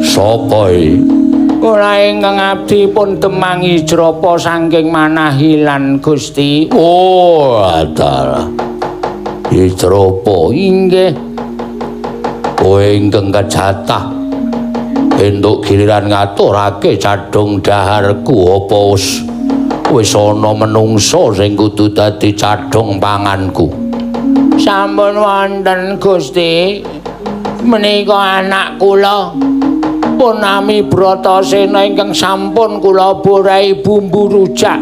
Sapa iki? Kula ingkang abdi pun Demang Ijrapa saking Manahilan Gusti. Oh, dalah. Ijrapa inggih. Kowe ingkang kejatah entuk giliran ngaturake cadhong daharku apa wis ana menungsa sing kudu dadi cadhong panganku? Sampun wonten Gusti. Menika anak kula punami Bratasena ingkang sampun kula borahi bumbu rujak.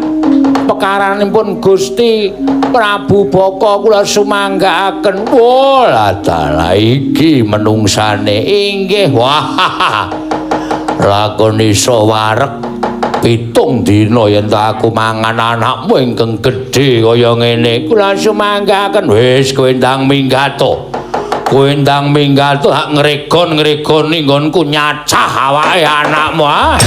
Pekaranipun Gusti Prabu Baka kula sumanggaaken. Oh, dalah iki menungsane. Inggih. Wah. Lakon iso wareg 7 dina yen ta aku mangan anakmu ingkang gedhe kaya ngene. Kula sumanggaaken. Wis kowe ndang minggat to. Kowe ndang minggat to, hak ngregon-ngregoni nggonku nyacah awake anakmu. Ah.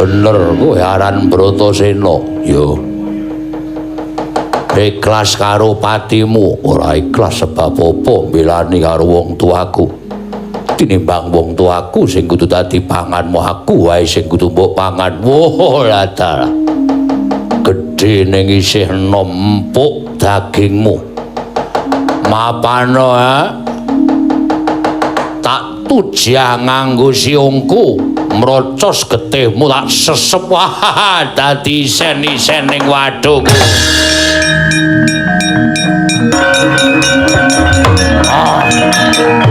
Bener kowe aran Bratasena. Yo. Ikhlas karo patimu, ora ikhlas sebab apa mbelani karo wong tuaku. Tinimbang wong tuaku sing kudu dadi panganmu, aku wae sing kudu mbok pangan. Wah, dalah. Gedhe ning isih enom empuk dagingmu. Mapano ha? Tak tujah nganggo siungku, mrocos getihmu tak sesep. Wah, dadi isen-isen ning wadukku. Ah.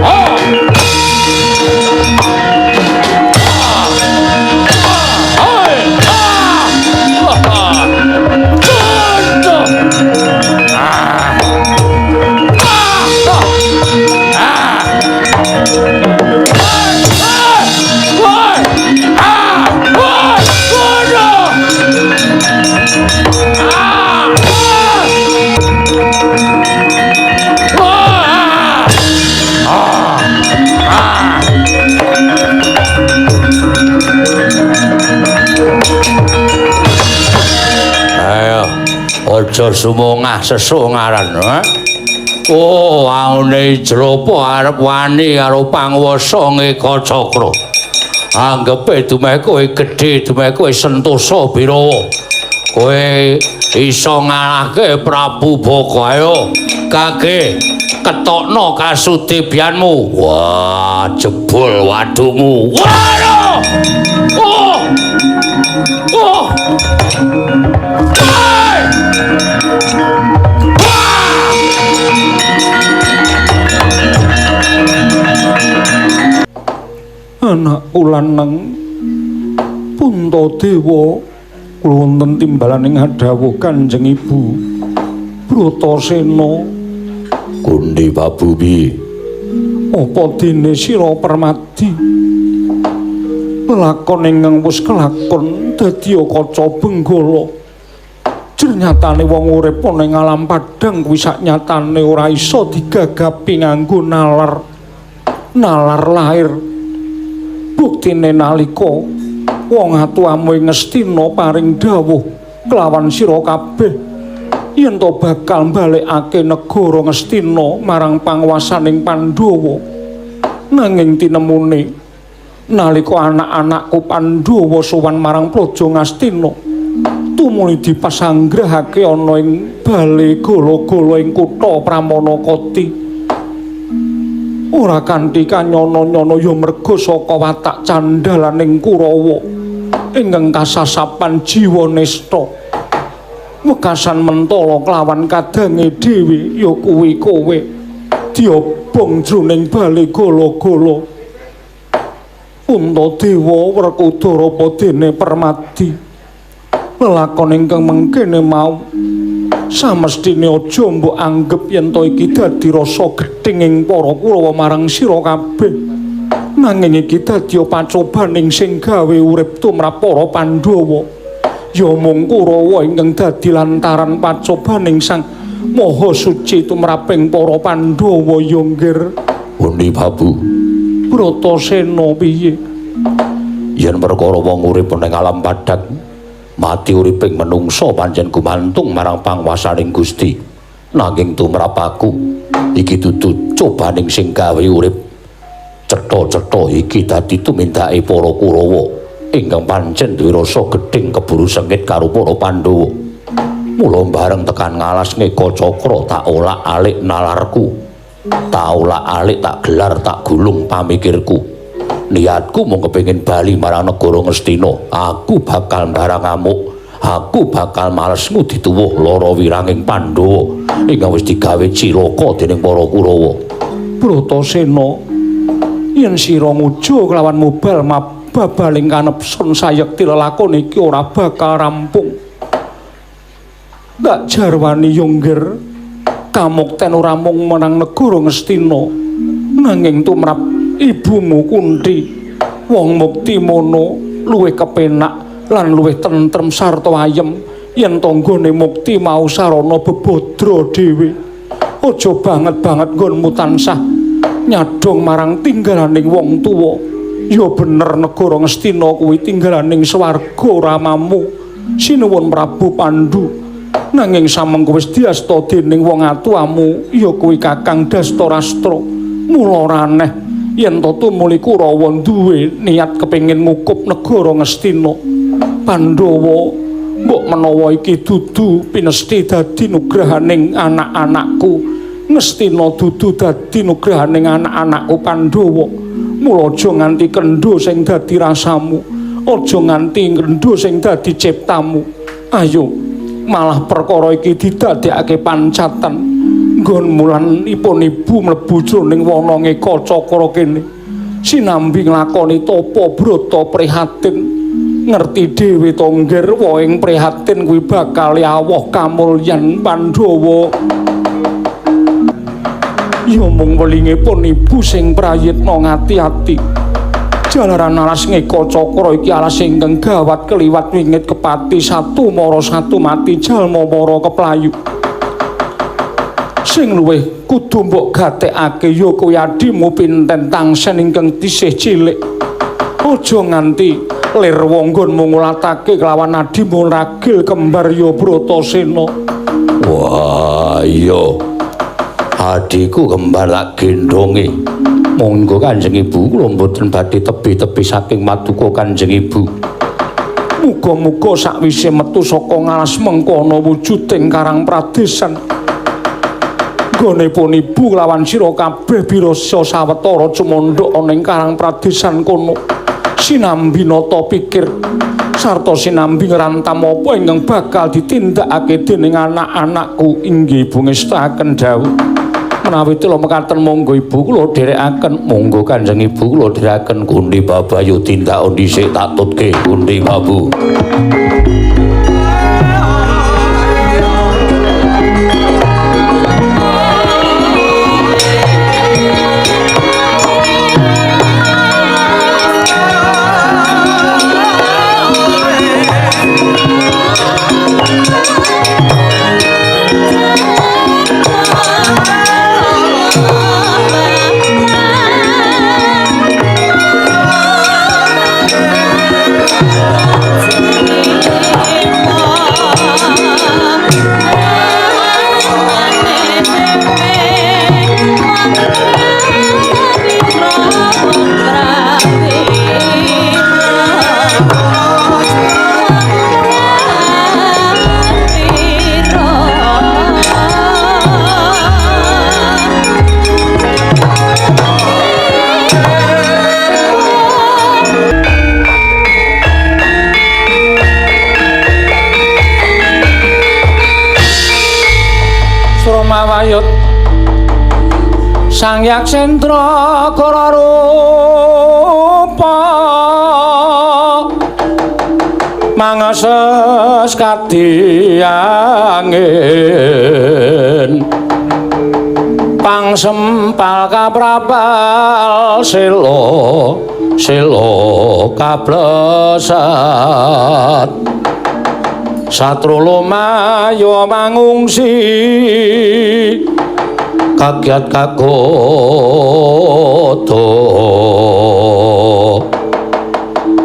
Ah. Aja sumongah sesuh ngaran, ha? Oh, aune Ijrapa arep wani karo panguwasa Ngeka Cakra. Anggepe dumeh kowe gedhe, dumeh kowe sentosa birawa. Kowe iso ngalahke Prabu Baka. Ayo, kage ketokno kasudibyanmu. Wah, jebol wadumu. Waduh! Oh! Oh! Anakku lanang Puntadewa, kula wonten timbalaning hadhawuh Kanjeng Ibu Bratasena. Gundi Prabu piye? Apa dene sira Permadi? Lelakon ingkang wis kelakon dadi kaca benggala. Jernyatane wong urip ana ing alam padhang kuwi saknyatane ora iso digagapi nganggo nalar. Nalar lahir. Buktine nalika wong atuamu ing Ngastina paring dawuh kelawan sira kabeh yen to bakal mbalekake negara Ngastina marang panguwasaning Pandhawa. Nanging tinemune nalika anak-anakku Pandhawa sowan marang Praja Ngastina, tumuli dipasanggrahake ana ing bale gala-gala ing kutha Pramanakati. Ora kanthi kanyana-nyana ya merga saka watak candhalaning Kurawa ingkang kasasapan jiwa nista. Wekasan mentala kelawan kadange dhewe ya kuwi kowe diobong jroning bale gala-gala. Puntadewa Werkudara apa dene Permadi, lelakon ingkang mengkene mau samestine aja mbok anggep yen to iki dadi rasa gething ing para Kurawa marang sira kabeh. Nanging iki dadi pacobaning sing gawe urip tumrap para Pandhawa. Ya mung Kurawa ingkang dadi lantaran pacobaning Sang Maha Suci tumraping para Pandhawa ya nggir. Pundi Prabu? Bratasena piye? Yen perkara wong urip ning alam padhang Mati uriping menungsa pancen gumantung marang panguwasaning Gusti. Nanging tumrap aku iki dudu cobaning sing gawe urip. Cetha-cetha iki dadi tumindake para Kurawa ingkang pancen duwe rasa gething keburu sengit karo para Pandhawa. Mula bareng tekan ngalas Ngeka Cakra tak olak-alik nalarku. Tak olak-alik tak gelar tak gulung pamikirku. Niatku mung kepengin bali marang negara Ngastina. Aku bakal barang ngamuk. Aku bakal males ngudi tuwuh lara wiranging Pandhawa ingkang wis digawe cilaka dening para Kurawa. Bratasena, yen sira ngujo kelawan mubal mababaling kanepson sayekti lelakon iki ora bakal rampung. Tak jarwani yongger kamukten ora mung menang negara Ngastina, nanging tumrap ibumu Kunti wong mukti mono luwih kepenak lan luwih tentrem sarta ayem yen tanggane mukti mau sarana bebadra dhewe. Aja banget-banget nggonmu tansah nyadhong marang tinggalaning wong tuwa. Ya bener negara Ngastina kuwi tinggalaning swarga ramamu sinuwun Prabu Pandu. Nanging samengko wis diasta dening wong atuamu ya kuwi Kakang Dastarastra. Mula ora aneh yen to tumuli Kurawa duwe niat kepengin ngukup negara Ngastina. Pandhawa, mbok menawa iki dudu pinesti dadi nugrahaning anak-anakku. Ngastina dudu dadi nugrahaning anak-anakku Pandhawa. Mula aja nganti kendho sing dadi rasamu, aja nganti kendho sing dadi ciptamu. Ayo, malah perkara iki didadekake pancatan. Nggonmu lan ipun ibu mlebu jroning wana Ngeka Cakra kene sinambi nglakoni tapa brata prihatin. Ngerti dhewe to ngger wohing prihatin kuwi bakal awoh kamulyan Pandhawa. Ya mung welingipun ibu sing prayitna ngati-ati. Jalaran alas Ngeka Cakra iki alas ingkang gawat keliwat wingit kepati satu mara satu mati jalma mara keplayu. Sing luwih kudu mbok gatekake ya kuwi adhimu Pinten Tangsen ingkang tisih cilik. Aja nganti lir wonggonmu ngulatake kelawan adhimu ragil kembar ya Bratasena. Wah iya, adhiku kembar tak gendhonge. Monggo Kanjeng Ibu, kula mboten badhe tebi-tebi saking maduka Kanjeng Ibu. Muga-muga sakwise metu saka ngalas mengko ana wujuding Karang Pradesan. Nggonipun ibu lawan sira kabeh birasa sawetara cumandhak ana ing Karang Pradesan kono. Sinambi nata pikir sarta sinambi ngrantam apa ingkang bakal ditindakake dening anak-anakku. Inggih Ibu ngestakaken dawuh. Menawi kula mekaten monggo ibu kula dherekaken. Monggo Kanjeng Ibu kula dherekaken. Gundi Babayu tindak dhisik tak tutke Gundi Babu. Suramawayut Sang Yaksendra Kara rupa mangases kadiangin pangsempal kaprabal selo selo kablesat satru lumayu mangungsi kagiat kagodo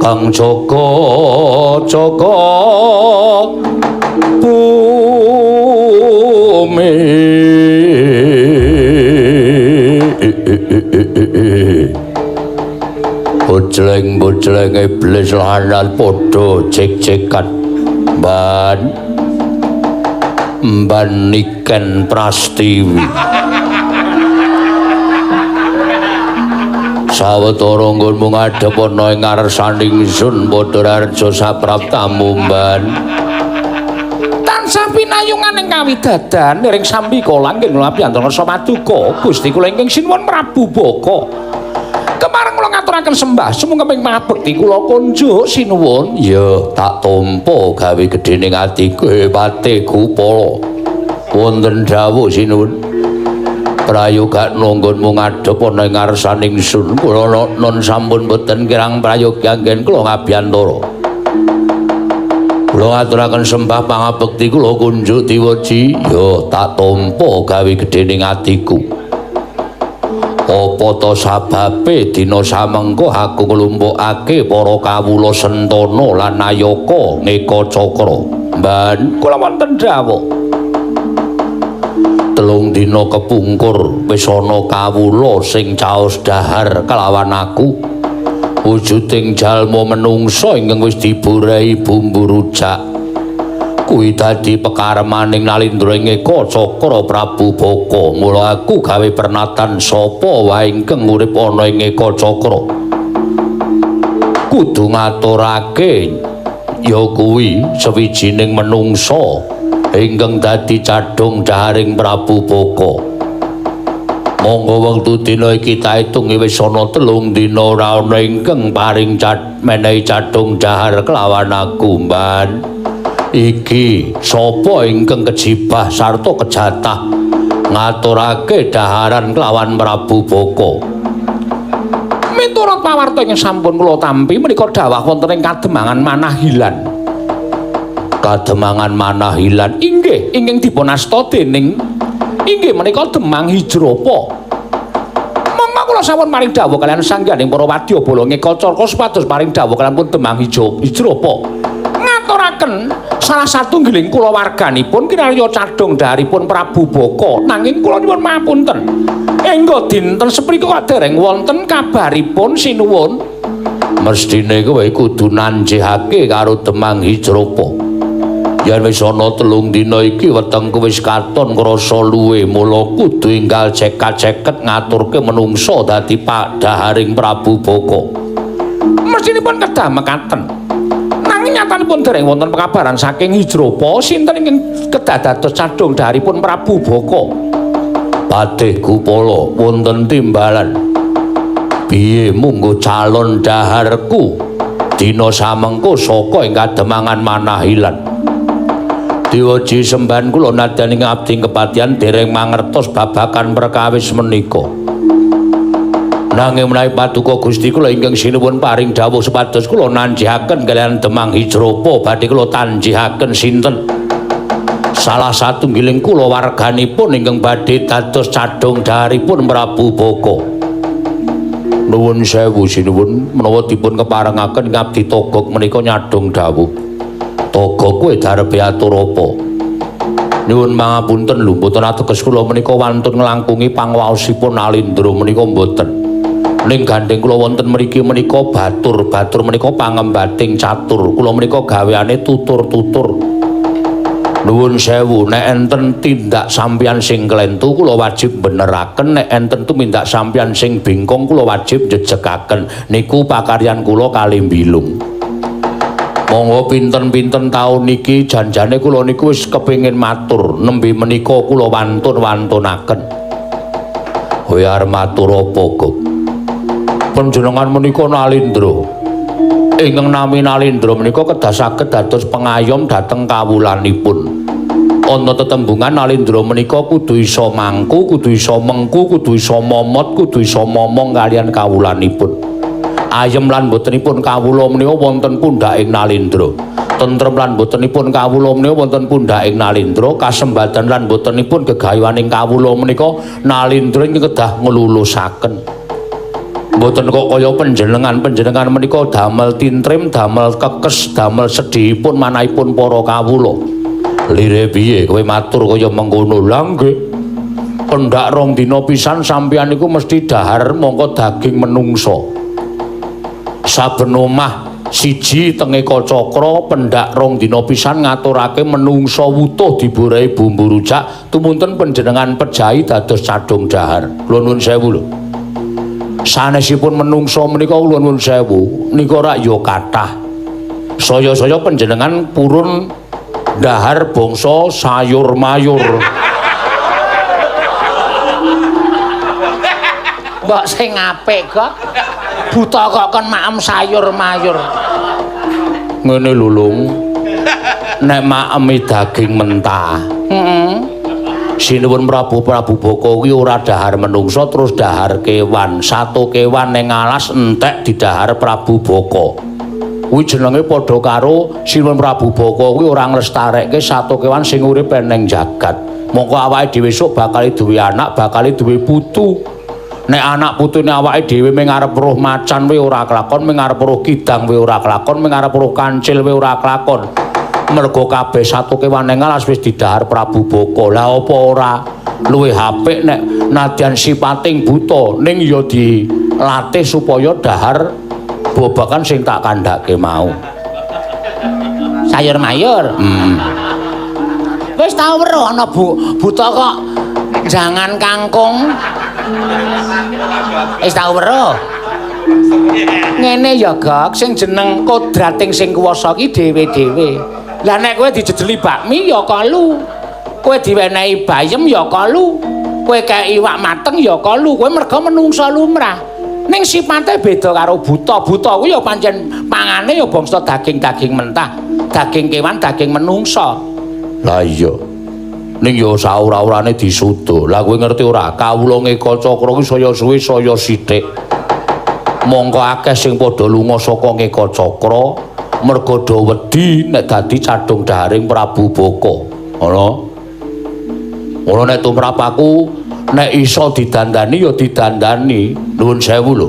Kang jaga jaga bumi. Bojleng-bojleng iblis lanat padha cek-cekan. Mban Mban Niken Prastiwi. Sawetara nggonmu ngadhep ana ing ngarsaning ingsun padha raharja sapraptamu Mban. Tansah pinayungan ing kawidadan niring sambika langgeng abiyantara maduka Gusti kula ingkang sinuwun Prabu Baka. Kemareng kula ngaturaken sembah sumangga ing pangabekti kula kunjuk sinuwun. Ya tak tampa gawe gedhening atiku Patih Gupala. Wonten dawuh sinuwun. Prayoga nggonmu ngadhep ana ing ngarsaning ingsun kula non sampun boten kirang prayoga anggen kula ngabiyantara. Kula ngaturaken sembah pangabekti kula kunjuk diweji. Ya tak tampa gawe gedhening atiku. Apa ta sababe dina samengko aku nglumpukake para kawula Sentana lan Nayaka Ngeka Cakra. Mban kula wonten dawuh. Telung dina kepungkur wis ana kawula sing caos dahar kelawan aku. Wujuding jalma menungsa ingkang wis diborehi bumbu rujak. Kuwi dadi pekaremaning Nalindra ing Eka Cakra Prabu Baka. Mula aku gawe pernatan sapa wae ingkang urip ana ing Eka Cakra kudu ngaturake ya kuwi sawijining menungsa ingkang dadi cadhung daharing Prabu Baka. Monggo wektu dina iki ta itung wis ana 3 dina ora ana ingkang paring menehi cadhung dahar kelawan aku Mban. Iki sapa ingkang kejibah sarta kejatah ngaturake daharan kelawan Prabu Baka. Miturut pawarta ingkang sampun kula tampi menika dawah wonten ing Kademangan Manahilan. Kademangan Manahilan inggih ingkang dipun asta dening inggih menika Demang Hijrapa. Monggo kula sampun paring dawuh kaliyan sangganing para wadyabala Ngeka Cakra supados paring dawuh kaliyan pun Demang Hijrapa. Ngaturaken salah satunggiling kulawarganipun kinarya cadhong daharipun Prabu Baka. Nanging kula nyuwun mapunten, engga dinten seprika kok dereng wonten kabaripun sinuwun. Mesthine kowe kudu nanjihake karo Demang Hijrapa. Yen wis ana 3 dina iki wetengku wis katon krasa luwe, mula kudu enggal cekak-ceket ngaturke menungsa dadi padaharing Prabu Baka. Mestinipun kedah mekaten. Nanging nyatanipun dereng wonten pekabaran saking Hijrapa sinten ingkang kedah dados cadhong daharipun Prabu Baka. Patih Gupala wonten timbalan. Piye munggo calon daharku dina samengko saka ing Kademangan Manahilan. Diweji sembahan kula nadyan ing abdi kepatihan dereng mangertos babagan perkawis menika. Nanging menawi paduka Gusti kula ingkang sinuwun paring dawuh supados kula nanjihaken kaliyan Demang Hijrapa badhe kula tanjihaken sinten salah satunggiling kula warganipun ingkang badhe dados cadhong daharipun Prabu Baka. Nuwun sewu sinuwun menawa dipun keparengaken ngabdi togok menika nyadhong dawuh. Togok kowe darepe atur apa? Nyuwun pangapunten lho, mboten ateges kula menika wantun nglangkungi pangwaosipun Nalindra menika mboten. Ning gandheng kula wonten mriki menika batur-batur menika pangembating catur. Kula menika gaweane tutur-tutur. Nuwun sewu, nek enten tindak sampeyan sing klentu kula wajib beneraken, nek enten tumindak sampeyan sing bingkong kula wajib jejekaken. Niku pakaryan kula kalih bilung. Monggo pinten-pinten taun niki janjane kula niku wis kepengin matur, nembe menika kula wantun-wantunaken. Kowe arep matur apa, Gok? Panjenengan menika Nalindra. Ingkang nami Nalindra menika kedah saged dados pengayom dhateng kawulanipun. Ana tetembungan Nalindra menika kudu iso mangku, kudu iso mengku, kudu iso momot, kudu iso momong kaliyan kawulanipun. Ayem lan botenipun kawula menika wonten pundhaking Nalindra. Tentrem lan botenipun kawula menika wonten pundhaking Nalindra, kasembadan lan botenipun gegayuhaning kawula menika Nalindra ingkang kedah nglulusaken. Mboten kok kaya panjenengan-panjenengan menika damel tintrim, damel kekes, damel sedhihipun manahipun para kawula. Lire piye kowe matur kaya mengkono? Lah nggih. Pendak rong dina pisan sampeyan niku mesti dahar mongko daging menungsa. Saben omah siji teng Ekacakra pendak rong dina pisan ngaturake menungsa wutuh diborahi bumbu rujak tumunten panjenengan pejahi dados cadhong dahar. Kula nuwun sewu lho. Sanesipun menungsa menika kula nuwun sewu nika rak ya kathah. Saya-saya panjenengan purun dahar bangsa sayur mayur. Mbok sing apik kok. Buta kok kon maem sayur mayur. Ngene lho, Lung. Nek maemi daging mentah. Heeh. Sinuwun Prabu Prabu Baka kuwi ora dahar menungsa terus dahar kewan. Sato kewan ning alas entek didahar Prabu Baka. Kuwi jenenge padha karo Sinuwun Prabu Baka kuwi ora nglestarekke sato kewan sing urip ning jagat. Mongko awake dhewe esuk bakal duwe anak, bakal duwe putu. Nek anak putune awake dhewe ming arep roh macan we ora kelakon, ming arep roh kidang we ora kelakon, ming arep roh kancil we ora kelakon. Mergo kabeh sato kewan ning alas wis didahar Prabu Baka. Lah apa ora luwih apik nek nadyan sipating buta ning ya dilatih supaya dahar babagan sing tak kandhake mau. Sayur mayur. Wis tau weruh ana buta kok jangan kangkung. Wis tau weruh. Ngene ya, Gok, sing jeneng kodrating sing kuwasa ki dhewe-dhewe. Lah nek kowe dijejeli bakmi ya kalu. Kowe diwenehi bayem ya kalu. Kowe kei iwak mateng ya kalu. Kowe merga menungsa lumrah. Ning sipate beda karo buta. Buta kuwi ya pancen pangane ya bangsa daging-daging mentah, daging kewan, daging menungsa. Lah iya. Ning ya saura-urane disuda. Lah kowe ngerti ora? Kawula Ngekacakra kuwi saya suwe saya sithik. Mongko akeh sing padha lunga saka Ngekacakra merga do wedi nek dadi cadhong daharing Prabu Baka. Ngono. Ngono nek tumrap aku nek iso didandani ya didandani. Nuwun sewu lho.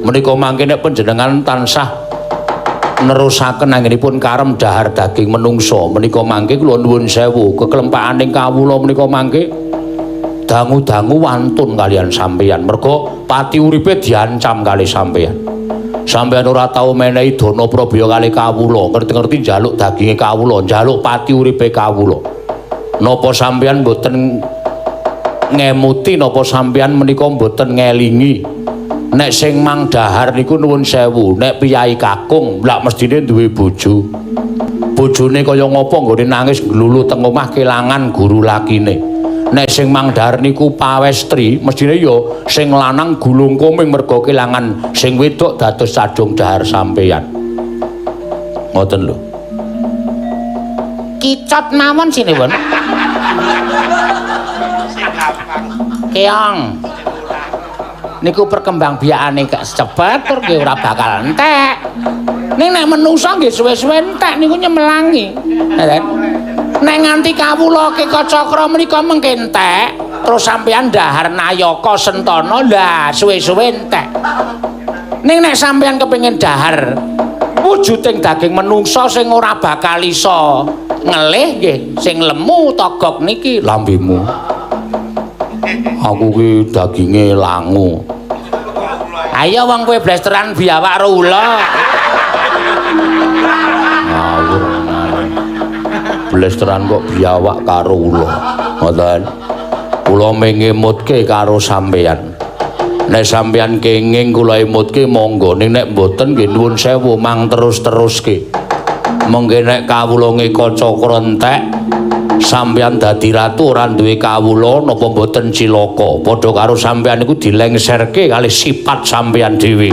Menika mangke nek panjenengan tansah nerusaken anggenipun karem dahar daging menungsa menika mangke kula nuwun sewu keklempakaning kawula menika mangke dangu-dangu wantun kalian sampeyan merga pati uripe diancam kali sampeyan. Sampeyan ora tau menehi dana prabya kali kawula, ngerti-ngerti njaluk daginge kawula, njaluk pati uripe kawula. Napa sampeyan mboten ngemuti, napa sampeyan menika mboten ngelingi nek sing mang dahar niku nuwun sewu, nek piyai kakung lak mestine duwe bojo. Bojone kaya ngapa nggone nangis nglulu teng omah kelangan guru lakine. Nek sing mang dahar niku pawestri, mestine ya sing lanang gulung koming merga kelangan sing wedok dados cadhong dahar sampeyan. Ngoten lho. Kicot mawon sinuwun. Keong. Niku perkembangbiakane gak cepet tur nggih ora bakal entek. Ning nek menungsa nggih suwe-suwe entek niku nyemelangi. Nek nganti kawula Kekacakra menika mengke entek, terus sampeyan dahar Nayaka Sentana, lah suwe-suwe entek. Ning nek sampeyan kepengin dahar wujuding daging menungsa sing ora bakal iso ngelih nggih, sing lemu togok niki lambemu. Aku ki daginge langu. Ayo wong kowe blesteran biawak karo ula. Ngawur. Blesteran kok biawak karo ula. Ngoten. Kula mengemutke karo sampeyan. Nek sampeyan kenging kula emutke monggo, ning nek mboten nggih nuwun sewu mang terus-teruske. Mengke nek kawula Ngekacakra entek sampeyan dadi ratu ora duwe kawula napa mboten cilaka. Padha karo sampeyan niku dilengserke kalih sifat sampeyan dhewe.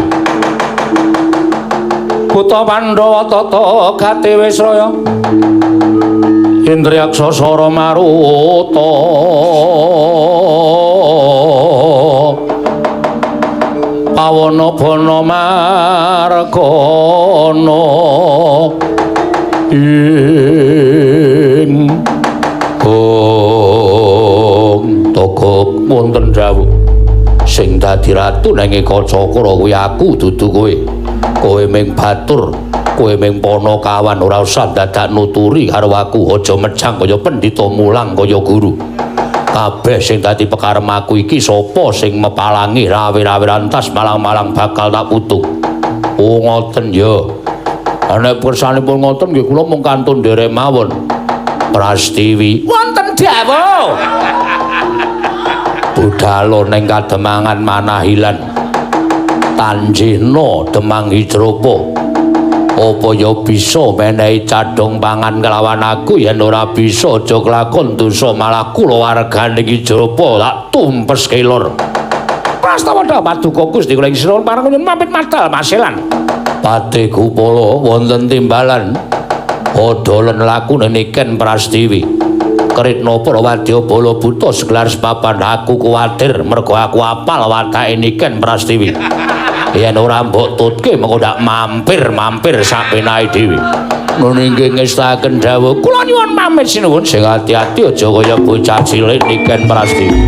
Buta Pandhawa tata gati Wisraya Indriyaksa sara maruta pawana bana margana ing Kong togok wonten dawuh. Sing dadi ratu nang Ekacakra kuwi aku dudu kowe. Kowe ming batur, kowe ming panakawan, ora usah dadak nuturi karo aku. Aja mejang kaya pendhita mulang kaya guru. Kabeh sing dadi pekarem aku iki sapa sing mepalangi rawe-rawe rantas malang-malang bakal tak putu. Oh ngoten ya. Nek kersanipun ngoten nggih kula mung kantun nderek mawon. Prastiwi, wonten dawuh. Budhalo ning Kademangan Manahilan. Tanjihna Demang Hijrapa. Apa ya bisa menehi cadhong pangan kelawan aku? Yen ora bisa aja kelakon dosa malah kulawargane Hijrapa tak tumpes kelor. Prastawa paduka Gusti kula ing sinuwun pareng nyuwun pamit madal maselan. Pati Gupala wonten timbalan. Odolen lakune Niken Prastiwi. Kritna para wadyabala buta segelar sepapan aku kuwatir mergo aku apal watake Niken Prastiwi. Yen ora mbok tutke mengko ndak mampir-mampir sak penahe dhewe. Nun inggih ngestaken dawuh. Kula nyuwun pamit sinuwun. Sing ati-ati aja kaya bocah cilik Niken Prastiwi.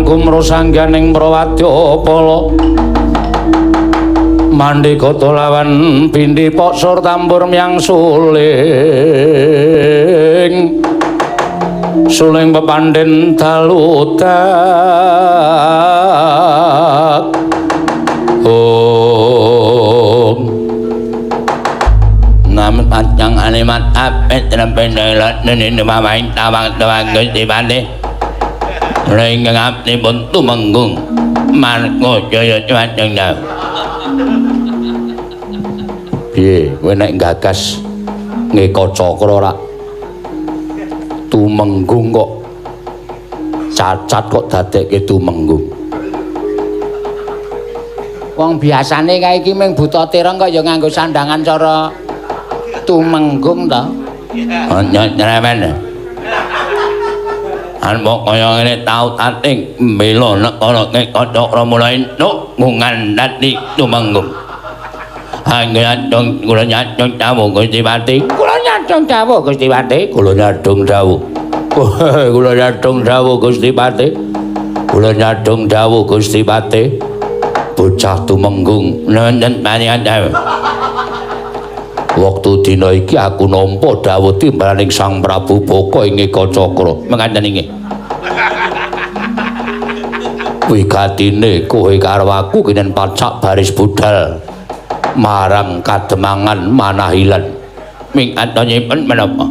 Kumrosangganing Prawadyapala mandhegata lawan bindi poksor tambur myang suling suling pepandhen dalu dak. Om nam panjang animat apet rempendhelat nene mamaing tawang tawang Gusti Patih ring ngapnipun tumenggung marga jaya cuwaceng. Piye kowe nek gagas Ngekacakra ora tumenggung kok cacat kok dadekke tumenggung. Wong biasane kae iki mung buta tireng kok ya nganggo sandangan cara tumenggung to. Aja nyremen. Anmok kaya ngene tau tating mbela nekara Ngekacakra mulai entuk ngungan dadi tumenggung. Anggen kula nyadong dawuh Gusti Patih. Kula nyadong dawuh Gusti Patih. Kula nyadong dawuh. Kula nyadong dawuh Gusti Patih. Kula nyadong dawuh Gusti Patih. Bocah tumenggung nenten panjenengan dawuh. Wektu dina iki aku nampa dawuh timbalaning Sang Prabu Baka ing Ekacakra. Mekaten inggih. Wigatine kowe karo aku kenen pacak baris budal marang Kademangan Manahilan. Mingkatonipun menapa?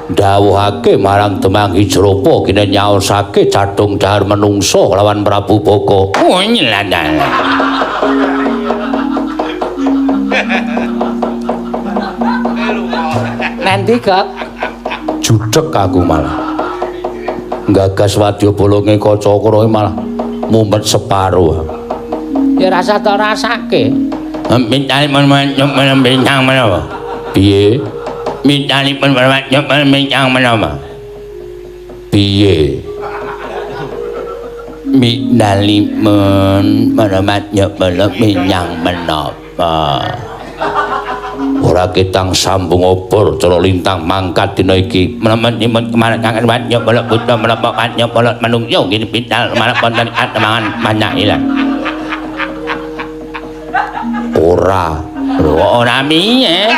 Dawuhake marang Demang Hijrapa kene nyaosake cadhung dahar menungsa lawan Prabu Baka. Oh nyeladan. Nanti Gok? Judhek aku malah. Gagas wadya bolonge kaca malah mumet separo. Ya rasa to rasake. Mintanipun mencang menapa? Piye? Mintanipun mencang menapa? Piye? Mintanipun mencang menapa? Ora ketang sambung obor cara lintang mangkat dina iki. Menawa kemarin wadya bala buta menapa wadya bala manungsa nggih pintal marang wonten Kademangan Manahilan. Ora. Ora miye.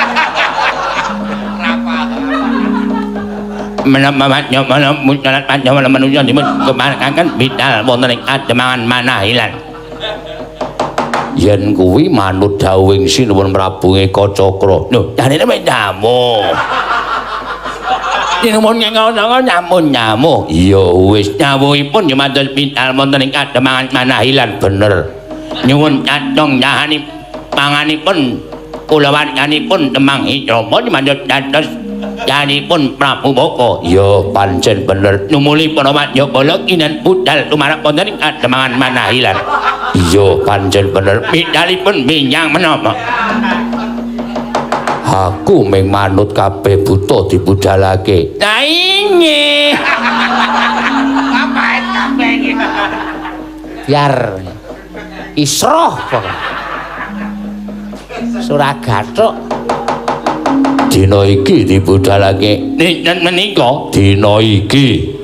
Menapa wadya bala buta wadya bala manungsa dipun kemarin pintal wonten ing Kademangan Manahilan. Yen kuwi manut dawuhing Sinuwun Prabu Ekacakra. Lho, jarene wis nyamuh. Sinuwun ngono nyamun nyamuh. Iya wis nyawuhipun nyumados pintal wonten ing Kademangan Manahilan bener. Nyuwun cadhong dahani panganipun kulawarganipun Demang Hijrapa nyumados dados janipun Prabu Baka. Iya pancen bener. Numuli para wadyabala kinen budal tumarap wonten ing Kademangan Manahilan. Iya pancen bener. Pidalipun minyang menapa? Aku ming manut kabeh buta dibudalake. Lah inggih. Pahit kabeh iki. Biar isroh pokoke. Suragathuk. Dina iki dibudalake. Dinten menika? Dina iki.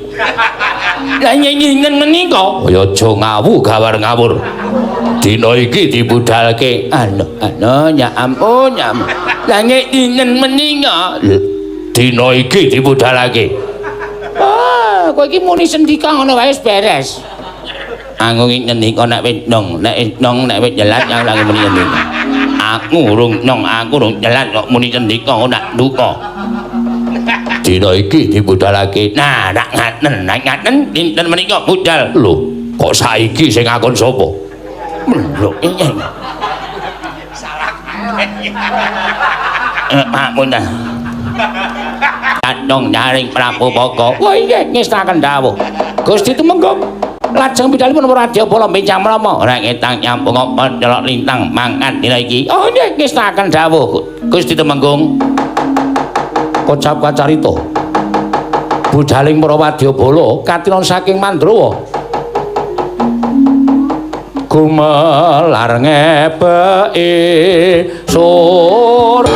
Lah dinten menika? Ya aja ngawu gawar ngawur. Dina iki dibudalke. Anu, anu ya ampun, ya ampun. Lah nggih dinten menika? Dina iki dibudalake. Ah, kowe iki muni sendika ngono wae wis beres. Aku iki ngendika nek wis nong, nek wis nong, nek wis jelas aku lagi muni ngendika. Aku urung nong, aku urung jelas kok muni sendika kok nak duka. Dina iki dibudalake. Nah, nak ngaten, nak ngaten dinten menika budal. Lho, kok saiki sing ngakon sapa? Lho, iya. Salah kabeh. Pamunten. Kadung daring Prabu Baka. Wah, inggih ngestaken dawuh. Gusti Tumenggung lajeng pidalipun Wadyabala bincang menapa? Ora ketang nyampung apa celok lintang mangkat dina iki. Oh, nggih ngestaken dawuh Gusti Tumenggung. Kocap kacarita. Budaling para wadyabala katinon saking Mandrawa. Gumelar ngebeki sur.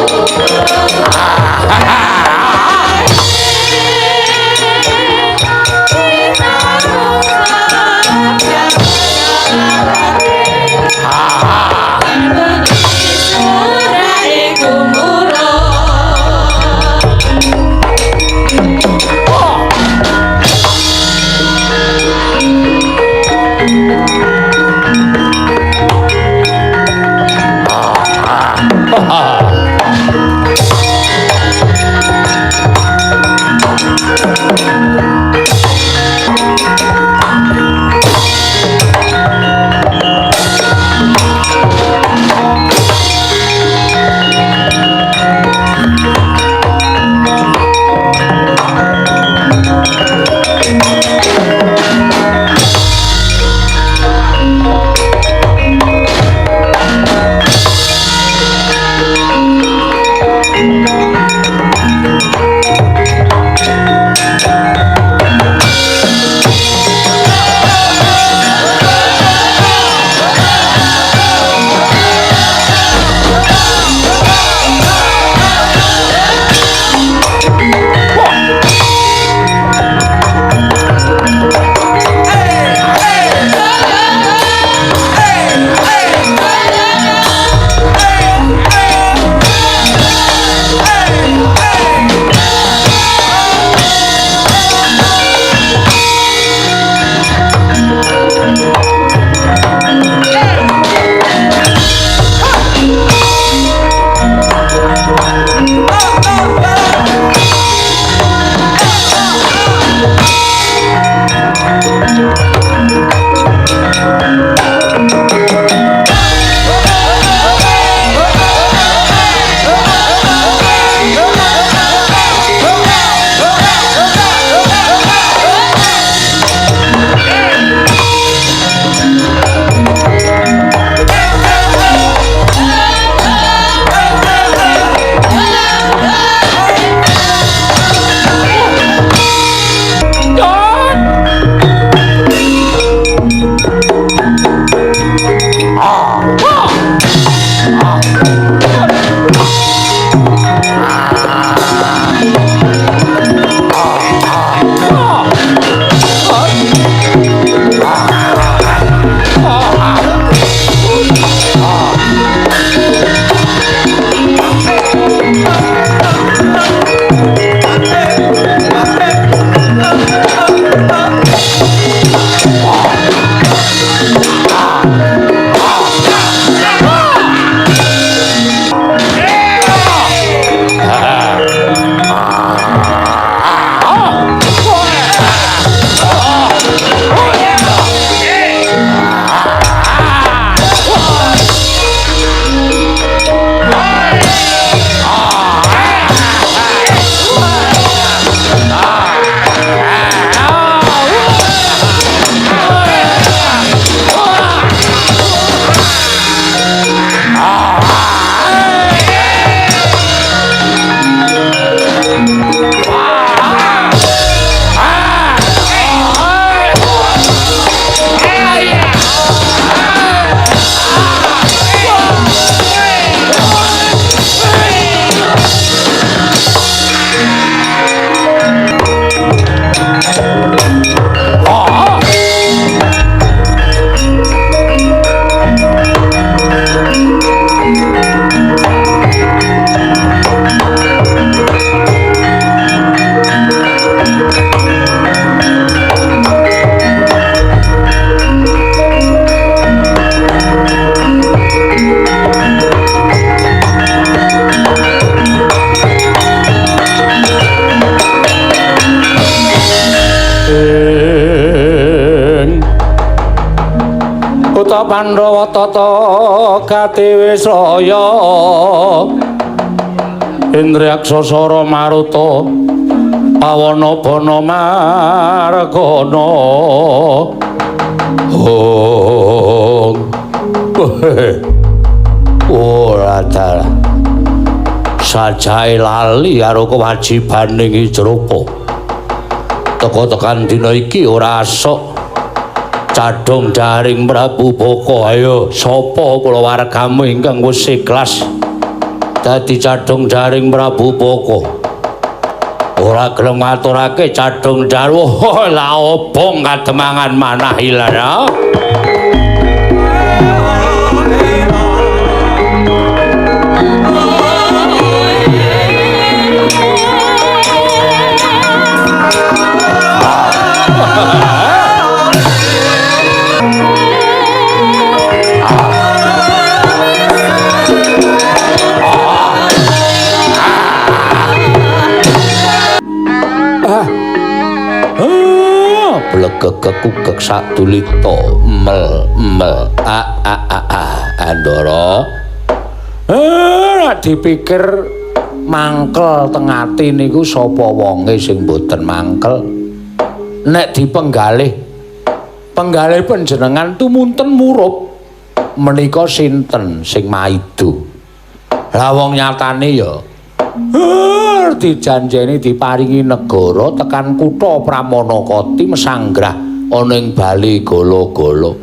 Uta Pandhawa tata gati wisraya Indriyaksa Sara Maruta Pawana Bana Margana. Oh. Ora dalah. Sajae lali karo kewajibane Hijrapa. Teka tekan dina iki ora asok cadhong daring Prabu Baka. Ayo sapa kulawargamu ingkang wis ikhlas dadi cadhong daring Prabu Baka? Ora gelem ngaturake cadhong darwa. Lah obong kademangan manah ilang. Blegegekugek sadulita mel mel a a a a Andara. Nek dipikir mangkel teng ati niku sapa wonge sing mboten mangkel? Nek dipenggalih penggalih panjenengan tumunten murup menika sinten sing maido? Lah wong nyatane ya dijanjeni diparingi negara tekan kutha Pramanakati mesanggrah ana ing bali gala-gala.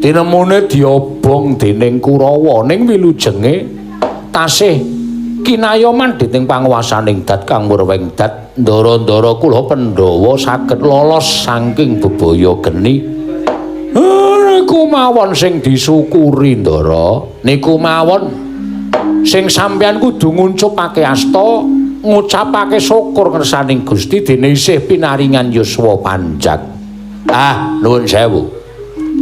Tinemune diobong dening Kurawa ning wilujenge tasih kinayoman dening panguwasaning Dat Kang Murweng Dat. Ndara-ndara kula Pandhawa saged lolos saking bebaya geni. Niku mawon sing disyukuri Ndara. Niku mawon sing sampeyan kudu ngucupake asta, ngucapake syukur ngersaning Gusti dene isih pinaringan yuswa panjang. Ah, nuwun sewu.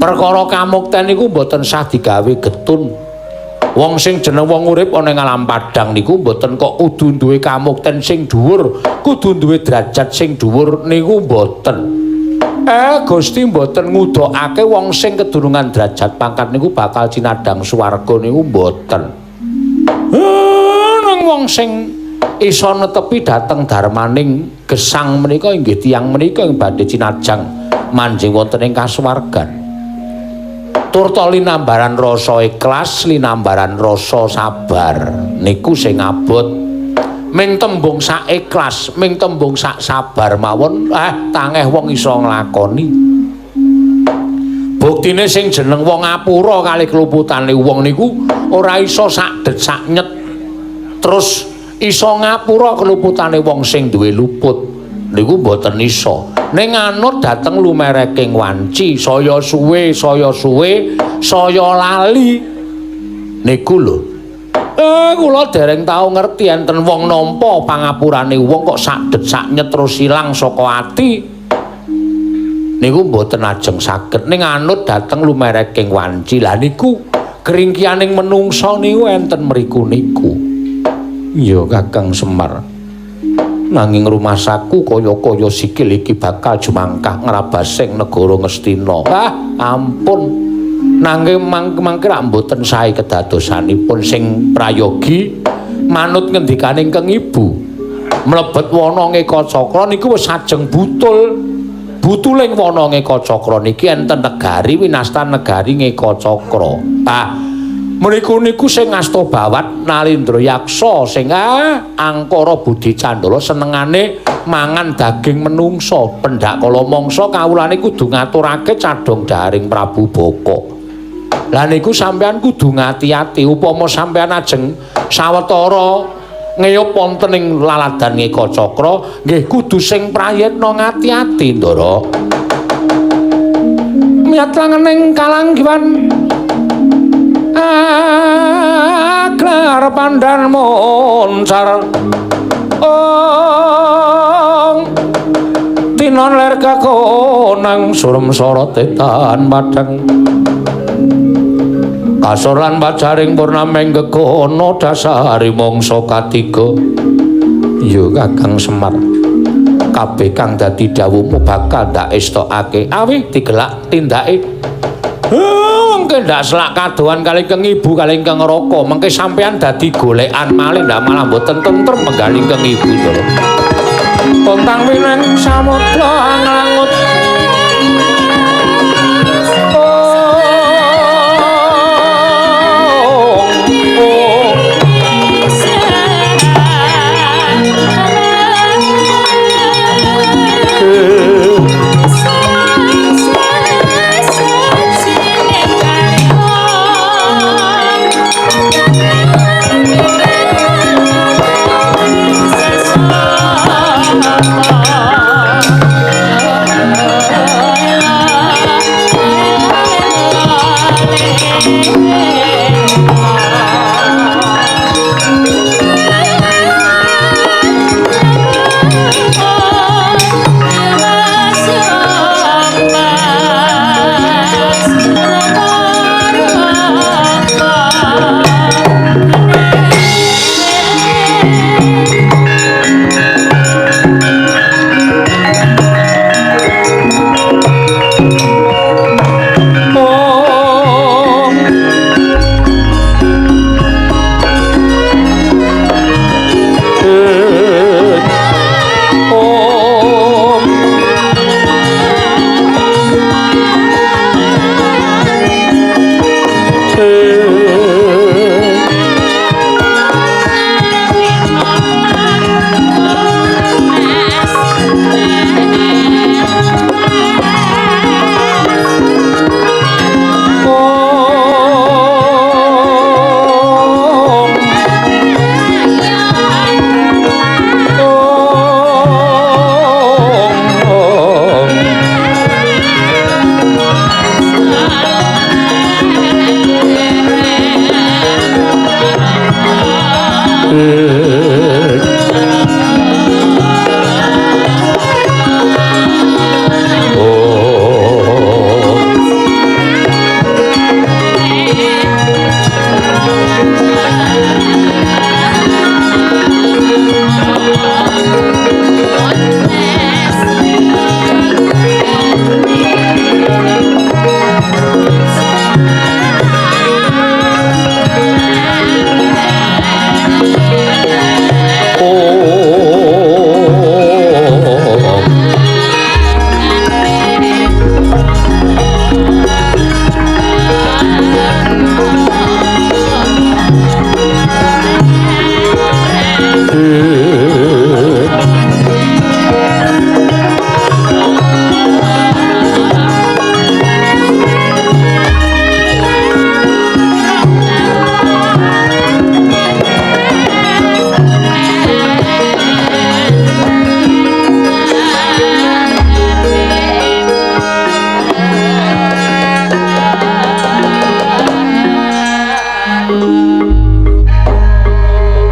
Perkara kamukten niku mboten sah digawe getun. Wong sing jeneng wong urip ana ing alam padhang niku mboten kok kudu duwe kamukten sing dhuwur, kudu duwe derajat sing dhuwur niku mboten. Gusti mboten ngudhokake wong sing kedurungan derajat pangkat niku bakal cinadhang swarga niku mboten. Nang wong sing iso netepi dhateng dharmaning gesang menika inggih tiyang menika ing badhe cinajang manjing wonten ing kasuwargan. Turta linambaran rasa ikhlas, linambaran rasa sabar niku sing abot. Ming tembung sak ikhlas, ming tembung sak sabar mawon tangeh wong iso nglakoni. Buktine sing jeneng wong ngapura kali kluputane wong niku ora iso sak det sak nyet terus iso ngapura keluputane wong sing duwe luput niku mboten iso. Ning anut dhateng lumereking wanci saya suwe saya suwe saya lali niku lho. Kula dereng tau ngerti enten wong nampa pangapurane wong kok sak det sak nyet terus ilang saka ati niku mboten ajeng saged. Ning anut dhateng lumereking wanci. Lah niku keringkianing menungsa niku enten mriku niku. Iya Kakang Semar. Nanging rumasaku kaya-kaya sikil iki bakal jumangkah ngrabasing negara Ngastina. Ah, ampun. Nanging mangke rak mboten sae kedadosanipun sing prayogi manut ngendikane ingkang ibu. Mlebet wana Ngekacakra niku wis ajeng butul. Butuling wana Ngekacakra niki enten negari winastan negari Ngekacakra. Ah, mriku niku sing ngasta bawat Nalindra Yaksa sing angkara budi candala senengane mangan daging menungsa. Pendak kala mangsa kawulane kudu ngaturake cadhong daring Prabu Baka. Lah niku sampeyan kudu ngati-ati upama sampeyan ajeng sawetara ngeyup wonten ing laladan Ngekacakra nggih kudu sing prayitna ngati-ati Ndara. Miyat langening kalanggiwan aglar pandan moncar ong tinon ler kakonang surem sorote tan padhang kasor lan pajaring purnameng gegono dasari mangsa katiga. Ya Kakang Semar, kabeh kang dadi dawuhmu bakal ndak estokake awih digelak tindake. Wong Mengke ndak selak kadohan kali ingkang ibu kali ingkang raka, mengke sampean dadi golekan malih ndak malah mboten tentrem menggal ingkang ibu Ndara. Tontang wineng samudra nglangut.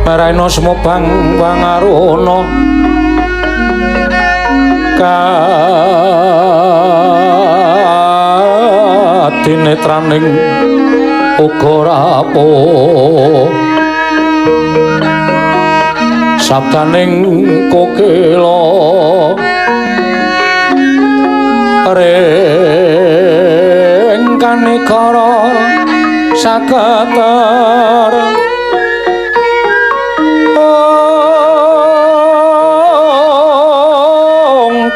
Maraina sumobang wangaruna kadinetraning uga rapuh sabdaning kokila ring kanikara saketer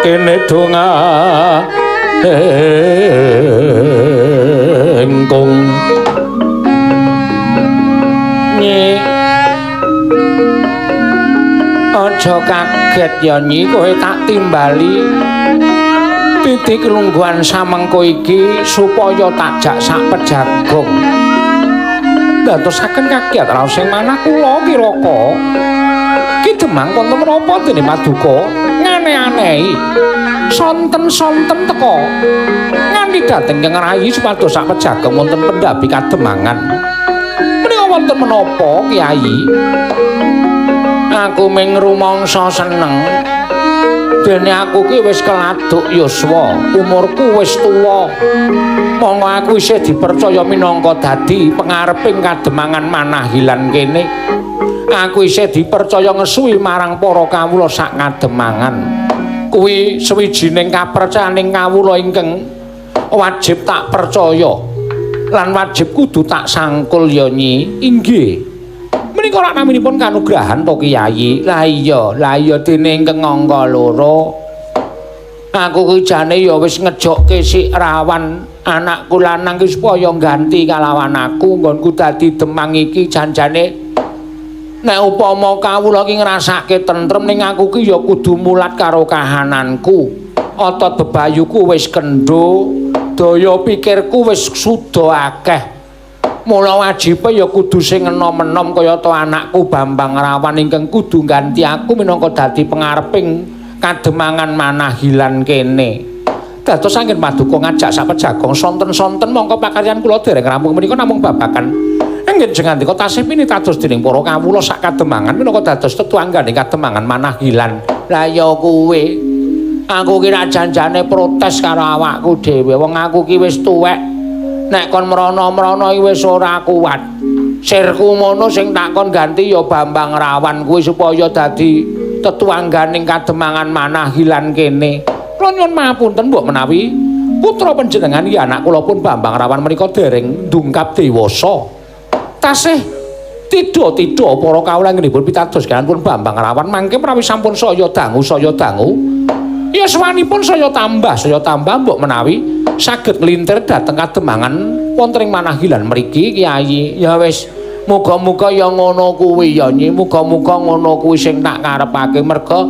kene donga engkung Nyi aja kaget ya Nyi, kowe tak timbali titik lungguhan samengko iki supaya tak jak sak pejagong. Ndadosaken kaget raos sing manah kula kiraka Ki Demang wonten menapa dene paduka ngane-anehi sonten-sonten teka nganti dhateng ing rayi supados sak pejagong wonten pendhapi kademangan. Menika wonten menapa Kyai? Aku ming rumangsa seneng dene aku ki wis keladuk yuswa, umurku wis tuwa. Monggo aku isih dipercaya minangka dadi pengareping kademangan Manahilan kene. Aku isih dipercaya ngesuwi marang para kawula sak kademangan. Kuwi sawijining kapercayaning kawula ingkang wajib tak percaya. Lan wajib kudu tak sangkul ya Nyi. Inggih. Menika rak naminipun kanugrahan to Kyai. Lah iya, lah iya dene ingkang angka 2. Aku ki jane ya wis ngejokke si Rawan anakku lanang ki supaya ganti kalawan aku nggonku dadi demang iki janjane nek upama kawula ki ngrasake tentrem ning aku ki ya kudu mulat karo kahananku. Otot bebayuku wis kendho, daya pikirku wis suda akeh. Mula wajibe ya kudu sing enom-enom kayata anakku Bambang Rawan ingkang kudu ganti aku minangka dadi pengareping kademangan Manahilan kene. Dados anggen paduka ngajak sapejagong sonten-sonten mongko pakaryan kula dereng rampung menika namung babagan enggih jengandika tasih pinitados dening para kawula sak kademangan minangka dados tetungganing kademangan Manahilan. Lah ya kuwi aku ki ra janjane protes karo awakku dhewe, wong aku ki wis tuwek, nek kon mrono-mrono iki wis ora kuat. Sirku mono sing tak kon ganti ya Bambang Rawan kuwi supaya dadi tetungganing kademangan Manahilan kene. Kula nyuwun mapunten mbok menawi putra panjenengan iki anak kula pun Bambang Rawan menika dereng ndungkap dewasa. Tasih tidha-tidha para kawula anggenipun pitados kaliyan pun Bambang Rawan mangke menawi sampun saya dangu yuswanipun saya tambah mbok menawi saged nglintir dhateng kademangan wonten ing Manahilan mriki Kyai. Ya wis muga-muga ya ngono kuwi ya Nyi, muga-muga ngono kuwi sing tak karepake merga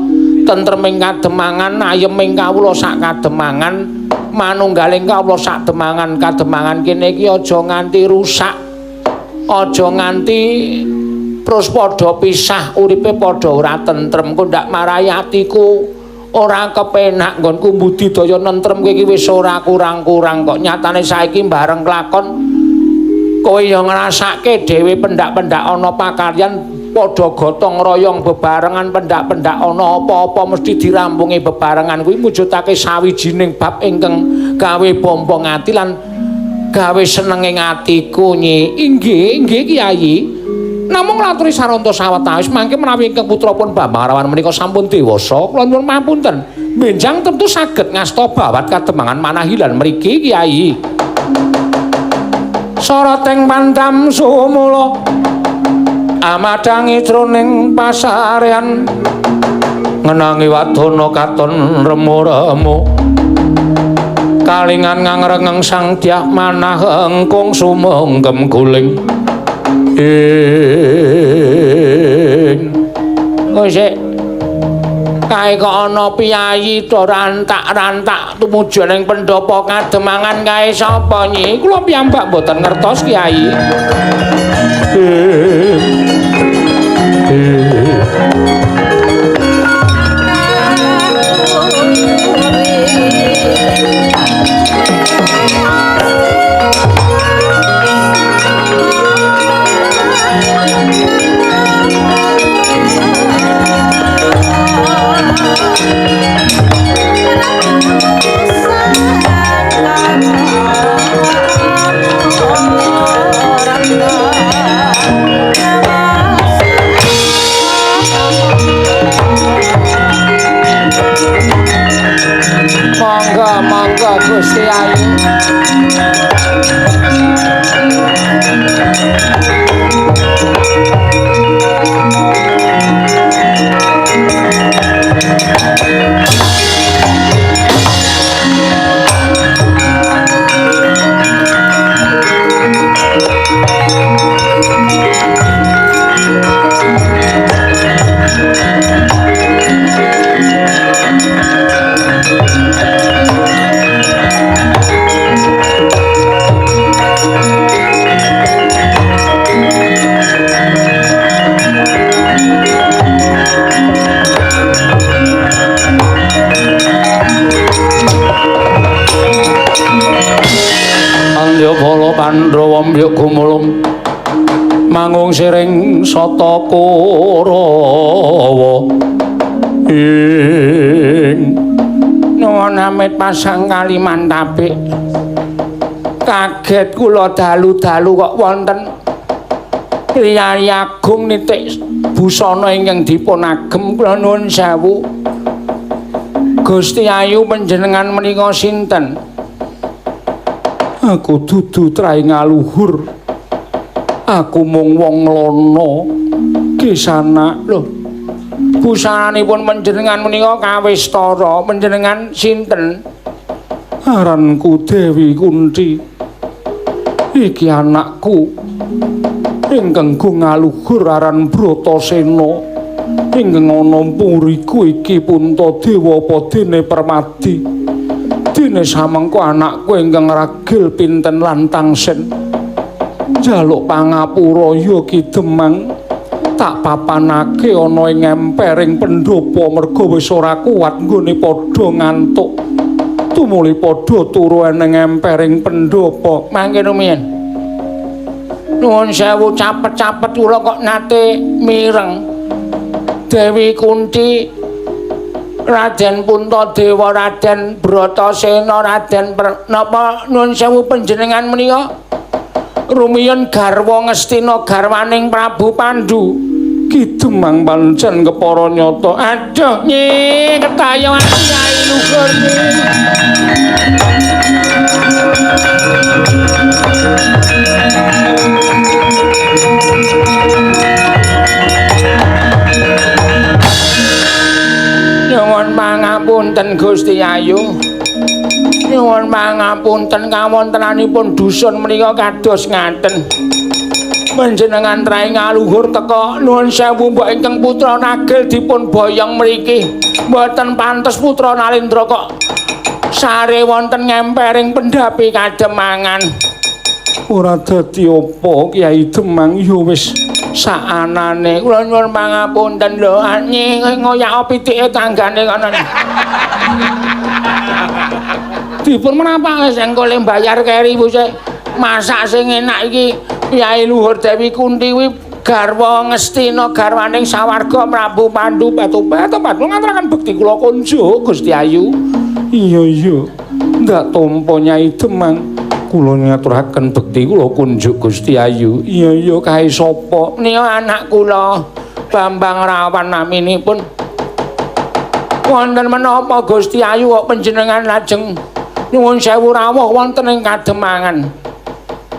tentreming kademangan, ayeming kawula sak kademangan, manunggaling kawula sak demangan kademangan kene iki aja nganti rusak, aja nganti terus padha pisah uripe padha ora tentrem. Kok ndak marai atiku ora kepenak nggonku budidaya nentrem kowe iki wis ora kurang-kurang kok. Nyatane saiki bareng kelakon kowe ya ngrasake dhewe pendak-pendak ana pakaryan padha gotong royong bebarengan, pendak-pendak ana apa-apa mesti dirampungi bebarengan. Kuwi mujudake sawijining bab ingkang gawe bombong ati lan gawe senenging atiku Nyi. Inggih, inggih Kyai. Namung laturi saranta sawetawis mangke menawi ingkang putra pun Bambang Rawan menika sampun dewasa, kula nyuwun mapunten. Benjang tentu saged ngasta bawat kademangan Manahilan mriki Kyai. Soroting pandam sumula amadhangi jroning pasarean ngenangi wadana katon remu-remu kalingan ngangrengeng sang dyah manah engkung sumengkem guling ing. Sik kae kok ana piyayi do rantak-rantak tumuju ning pendopo kademangan kae sapa Nyi? Kula piyambak mboten ngertos Kyai. Monggo Gusti Ayu. Pandhawa mbyuk gumulung mangung siring sata Kurawa ing nuwun amit pasang Kalimantabik. Kaget kula dalu-dalu kok wonten priyayi agung nitik busana ingkang dipun agem. Kula nuwun sewu Gusti Ayu, panjenengan menika sinten? Aku dudu trae ngaluhur. Aku mung wong nglono. Kisana lho. Busananipun panjenengan menika kawistara. Panjenengan sinten? Aranku Dewi Kunti. Iki anakku ingkang go ngaluhur aran Bratasena. Ingkang ana puriku iki Puntadewa apa dene Permadi. Dene samengko anakku ingkang ragil Pinten lan Tangsen. Njaluk pangapura ya Ki Demang. Tak papanake ana ing empering pendhapa merga wis ora kuat nggone padha ngantuk. Tumuli padha turu eneng empering pendhapa. Mangke rumiyin. Nuwun sewu capet-capet kula kok nate mireng. Dewi Kunti, Raden Puntadewa, Raden Bratasena, Raden napa nuwun sewu panjenengan menika rumiyin garwa Ngastina garwaning Prabu Pandu. Ki Demang pancen kepara nyata. Aduh nyi ketayo ati Kyai Luhur. Nyuwun pangapunten Gusti Ayu. Nyuwun pangapunten kawontenanipun dusun menika kados ngaten. Panjenengan trae ngaluhur teka nuwun sewu mbok ingkang putra nagel dipun boyong mriki. Mboten pantes putra Nalendra kok sare wonten ngempering pendhapi kademangan. Ora dadi apa Kyai Demang ya wis saanane. Kula nyuwun pangapunten lho, nyi ngoyak pitike tanggane kono. Dipun menapa wis engko le mbayar keri wis masak sing enak iki Kyai Luhur Dewi Kunti kuwi garwa Ngastina garwaning sawarga Prabu Pandu. Batu-batu ngaturaken bekti kula kunjuk Gusti Ayu. Iya iya, ndak tampa Nyai Demang. Kula ngaturaken bekti kula kunjuk Gusti Ayu. Iya iya, kae sapa? Menika anak kula Bambang Rawan naminipun. Wonten menapa Gusti Ayu kok panjenengan lajeng nyuwun sewu rawuh wonten ing kademangan?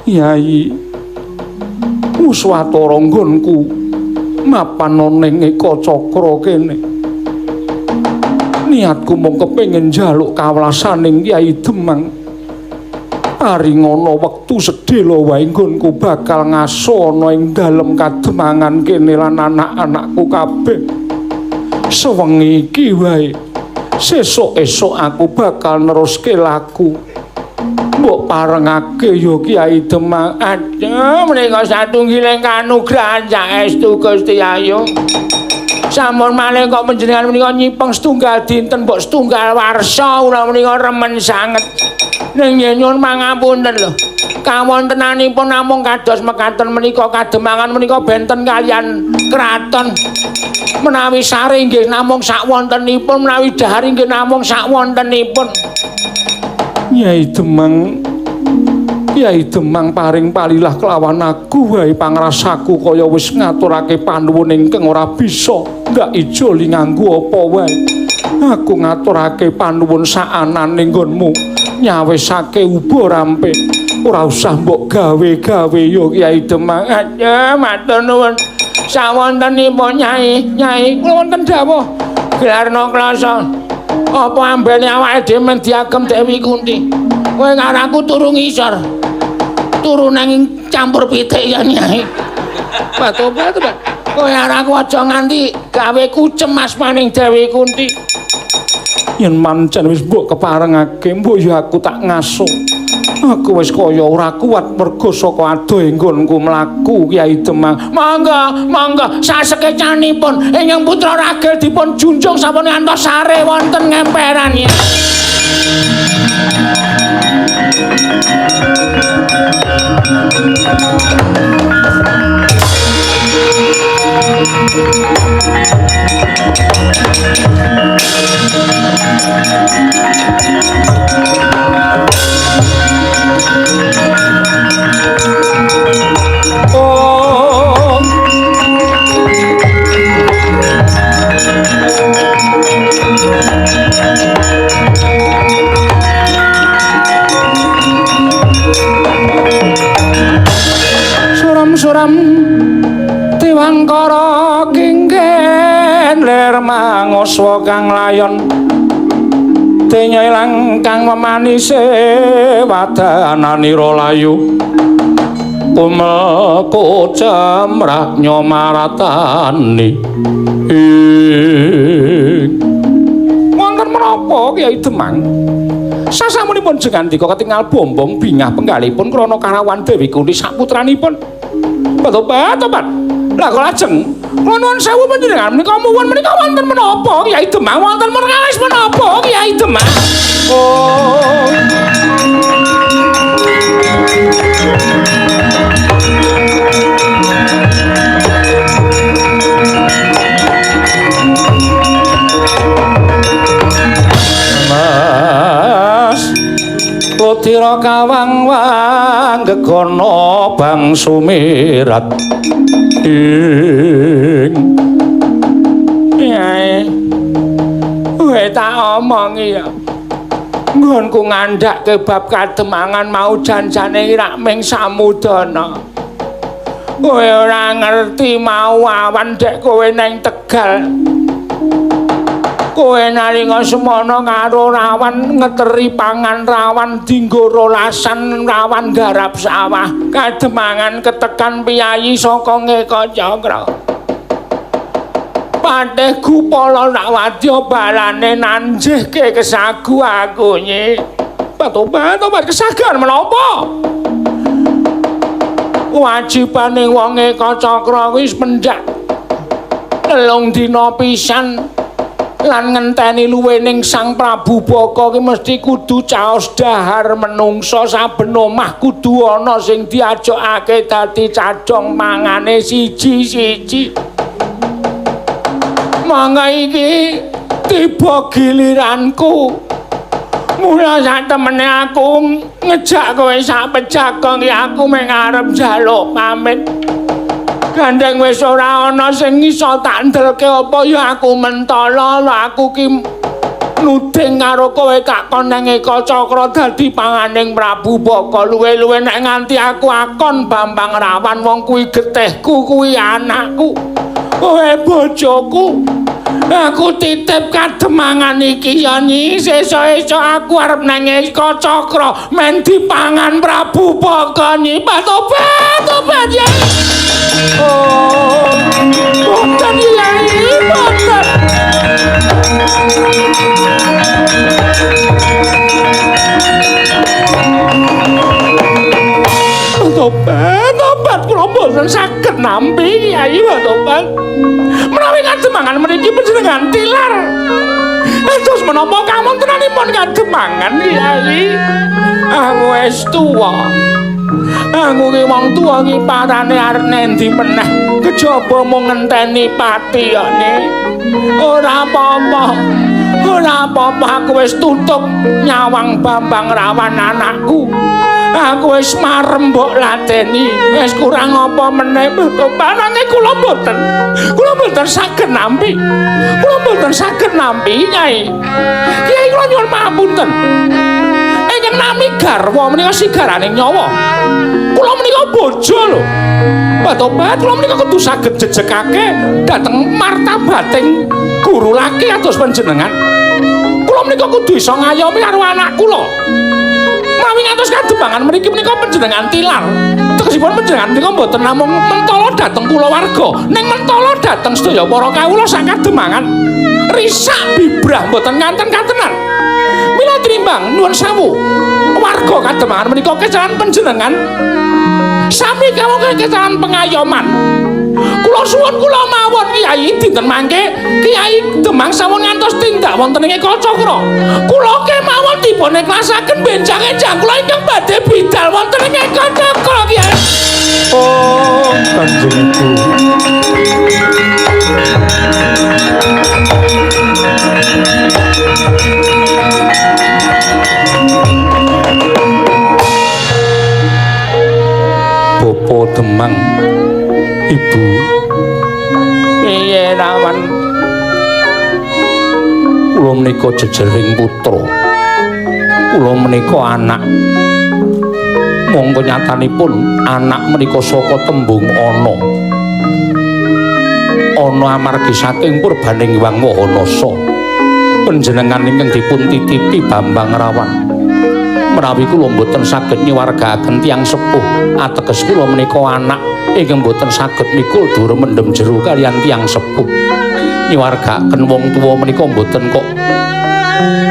Yai, uswatara nggonku mapan ana ing Ekacakra kene. Niatku mung kepengin njaluk kawelasaning Kyai Demang. Paringana wektu sedhela wae nggonku bakal ngaso ana ing dalem kademangan kene lan anak-anakku kabeh. Sewengi iki wae, sesuk esuk aku bakal neruske laku. Mbok parengake ya Kyai Demang. Aduh, menika satunggiling kanugrahan saestu Gusti Ayu. Sampun malih kok panjenengan menika nyipeng setunggal dinten mbok setunggal warsa kula menika remen sanget. Ning yen nyuwun pangapunten lho. Kawontenanipun namung kados mekaten menika kademangan menika benten kalian kraton. Menawi sare nggih namung sakwontenipun, menawi dahar nggih namung sakwontenipun. Nyai Demang, Kyai Demang paring palilah kelawan aku wae pangrasaku kaya wis ngaturake panuwun ingkang ora bisa ndak ijoli nganggo apa wae. Aku ngaturake panuwun saanane nggonmu nyawisake uba rampe. Ora usah mbok gawe-gawe ya Kyai Demang. Aduh, matur nuwun. Sawontenipun Nyai, Nyai kula wonten dawuh gelarna klasa. Apa ambene awake dhewe men diagem Dewi Kunti? Kowe karo aku turu ngisor. Turu nang campur pitik ya Nyai. Batu-batu. Kowe karo aku aja nganti gawe kucem asmaning Dewi Kunti. Yen mancen wis mbok keparengake, mbok ya aku tak ngaso. Aku wis kaya ora kuat merga saka adoh nggonku mlaku Kyai Demang. Monggo, monggo sasekecanipun ingkang putra ragil dipun junjung sampun ngantos sare wonten ngemperan ya. Oh. suram tiwangkara kingken lir manguswa kang layon denya ilang kang memanise wadananira layu kumel kocemrah nyomaratani. Wonten menapa Kyai Demang? Sasampunipun jengandika ketingal bombong bingah penggalipun krana karawan Dewi Kunti sakputranipun. Tobat, tobat. Lah kok lajeng kula nuwun sewu panjenengan menika muwun menika wonten menapa Kyai Demang? Wonten perkawis menapa Kyai Demang? Oh. Mas Lutira kawang wang gegono bang sumirat ing Yai kowe tak omongi ya nggonku ngandhake bab kademangan mau janjane rak ming samudana. Kowe ora ngerti mau awan dek kowe neng Tegal. Kowe nalika semono karo rawan ngeteri pangan rawan dinggo rolasan rawan garap sawah kademangan ketekan piyayi saka Ngekacakra. Patih Gupala nak wadya balane nanjihke kesagu aku nyi. Tobat tobat kesagan menapa? Wajibane wong Ekacakra kuwi wis mendhak 3 dina pisan lan ngenteni luwening Sang Prabu Baka ki mesti kudu caos dahar menungsa saben omah kudu ana sing diajokake dadi cadhong mangane siji-siji. Mangga iki tiba giliranku. Mula sak temene aku ngejak kowe sak pejagong ki aku mung arep njaluk pamit. Gandeng wis ora ana sing iso tak ndelke apa ya aku mentala aku ki nuding karo kowe tak kon nang Ekacakra dadi panganing Prabu Baka luwe-luwe nek nganti aku akon Bambang Rawan wong kuwi getihku kuwi anakku kowe bojoku aku titip kademangan iki ya Nyi sesuk-esuk aku arep nang Ekacakra men dipangan Prabu Baka Nyi tobat tobat ya. Oh, boten Yai, boten. Tobat, tobat kula mboten saged nampi Yai, tobat. Menawi kademangan mriki panjenengan tilar. Terus menapa kawontenanipun kademangan Yai? Aku wis tuwa. Aku ki wong tuwa ki parane arep nendi meneh kejaba mung ngenteni pati yane. Ora apa-apa. Ora apa-apa aku wis tutup nyawang Bambang Rawan anakku. Aku wis marem mbok ladeni. Wis kurang apa meneh parane kula mboten. Kula mboten saged nampi. Kula mboten saged nampi Nyai. Kyai kula nyuwun pangapunten. Ingkang nami garwa menika sigaraning nyawa. Kula menika bojo lho. Tobat kula menika kudu saged jejegake dhateng martabating guru laki atus panjenengan. Kula menika kudu iso ngayomi karo anak kula. Menawi ngantos kademangan mriki menika panjenengan tilar. Tegesipun panjenengan menika mboten namung mentala dhateng kulawarga, ning mentala dhateng sedaya para kawula sak kademangan. Risak bibrah mboten nganten-kantenan. Mila tinimbang nuwun sewu warga kademangan menika kecalan panjenengan sami kawula kecalan pengayoman. Kula suwun kula mawon Kyai dinten mangke Kyai Demang sampun ngantos tindak wonten ing Ekacakra. Kula kemawon dipun ikhlasaken benjang-enjang kula ingkang badhe bidal wonten ing Ekacakra Kyai. Oh, Kanjeng Ibu. Bapak Demang, Ibu. Piye Rawan? Kula menika jejering putra. Kula menika anak. Monggo nyatanipun anak menika saka tembung ana. Ana amargi saking purbaning Hyang Maha Nasa. Panjenengan ingkang dipun titipi Bambang Rawan. Menawi kula mboten saged nyuwargaaken tiyang sepuh, ateges kula menika anak ingkang mboten saged mikul dhuwur mendem jero kaliyan tiyang sepuh. Nyuwargaaken wong tuwa menika mboten kok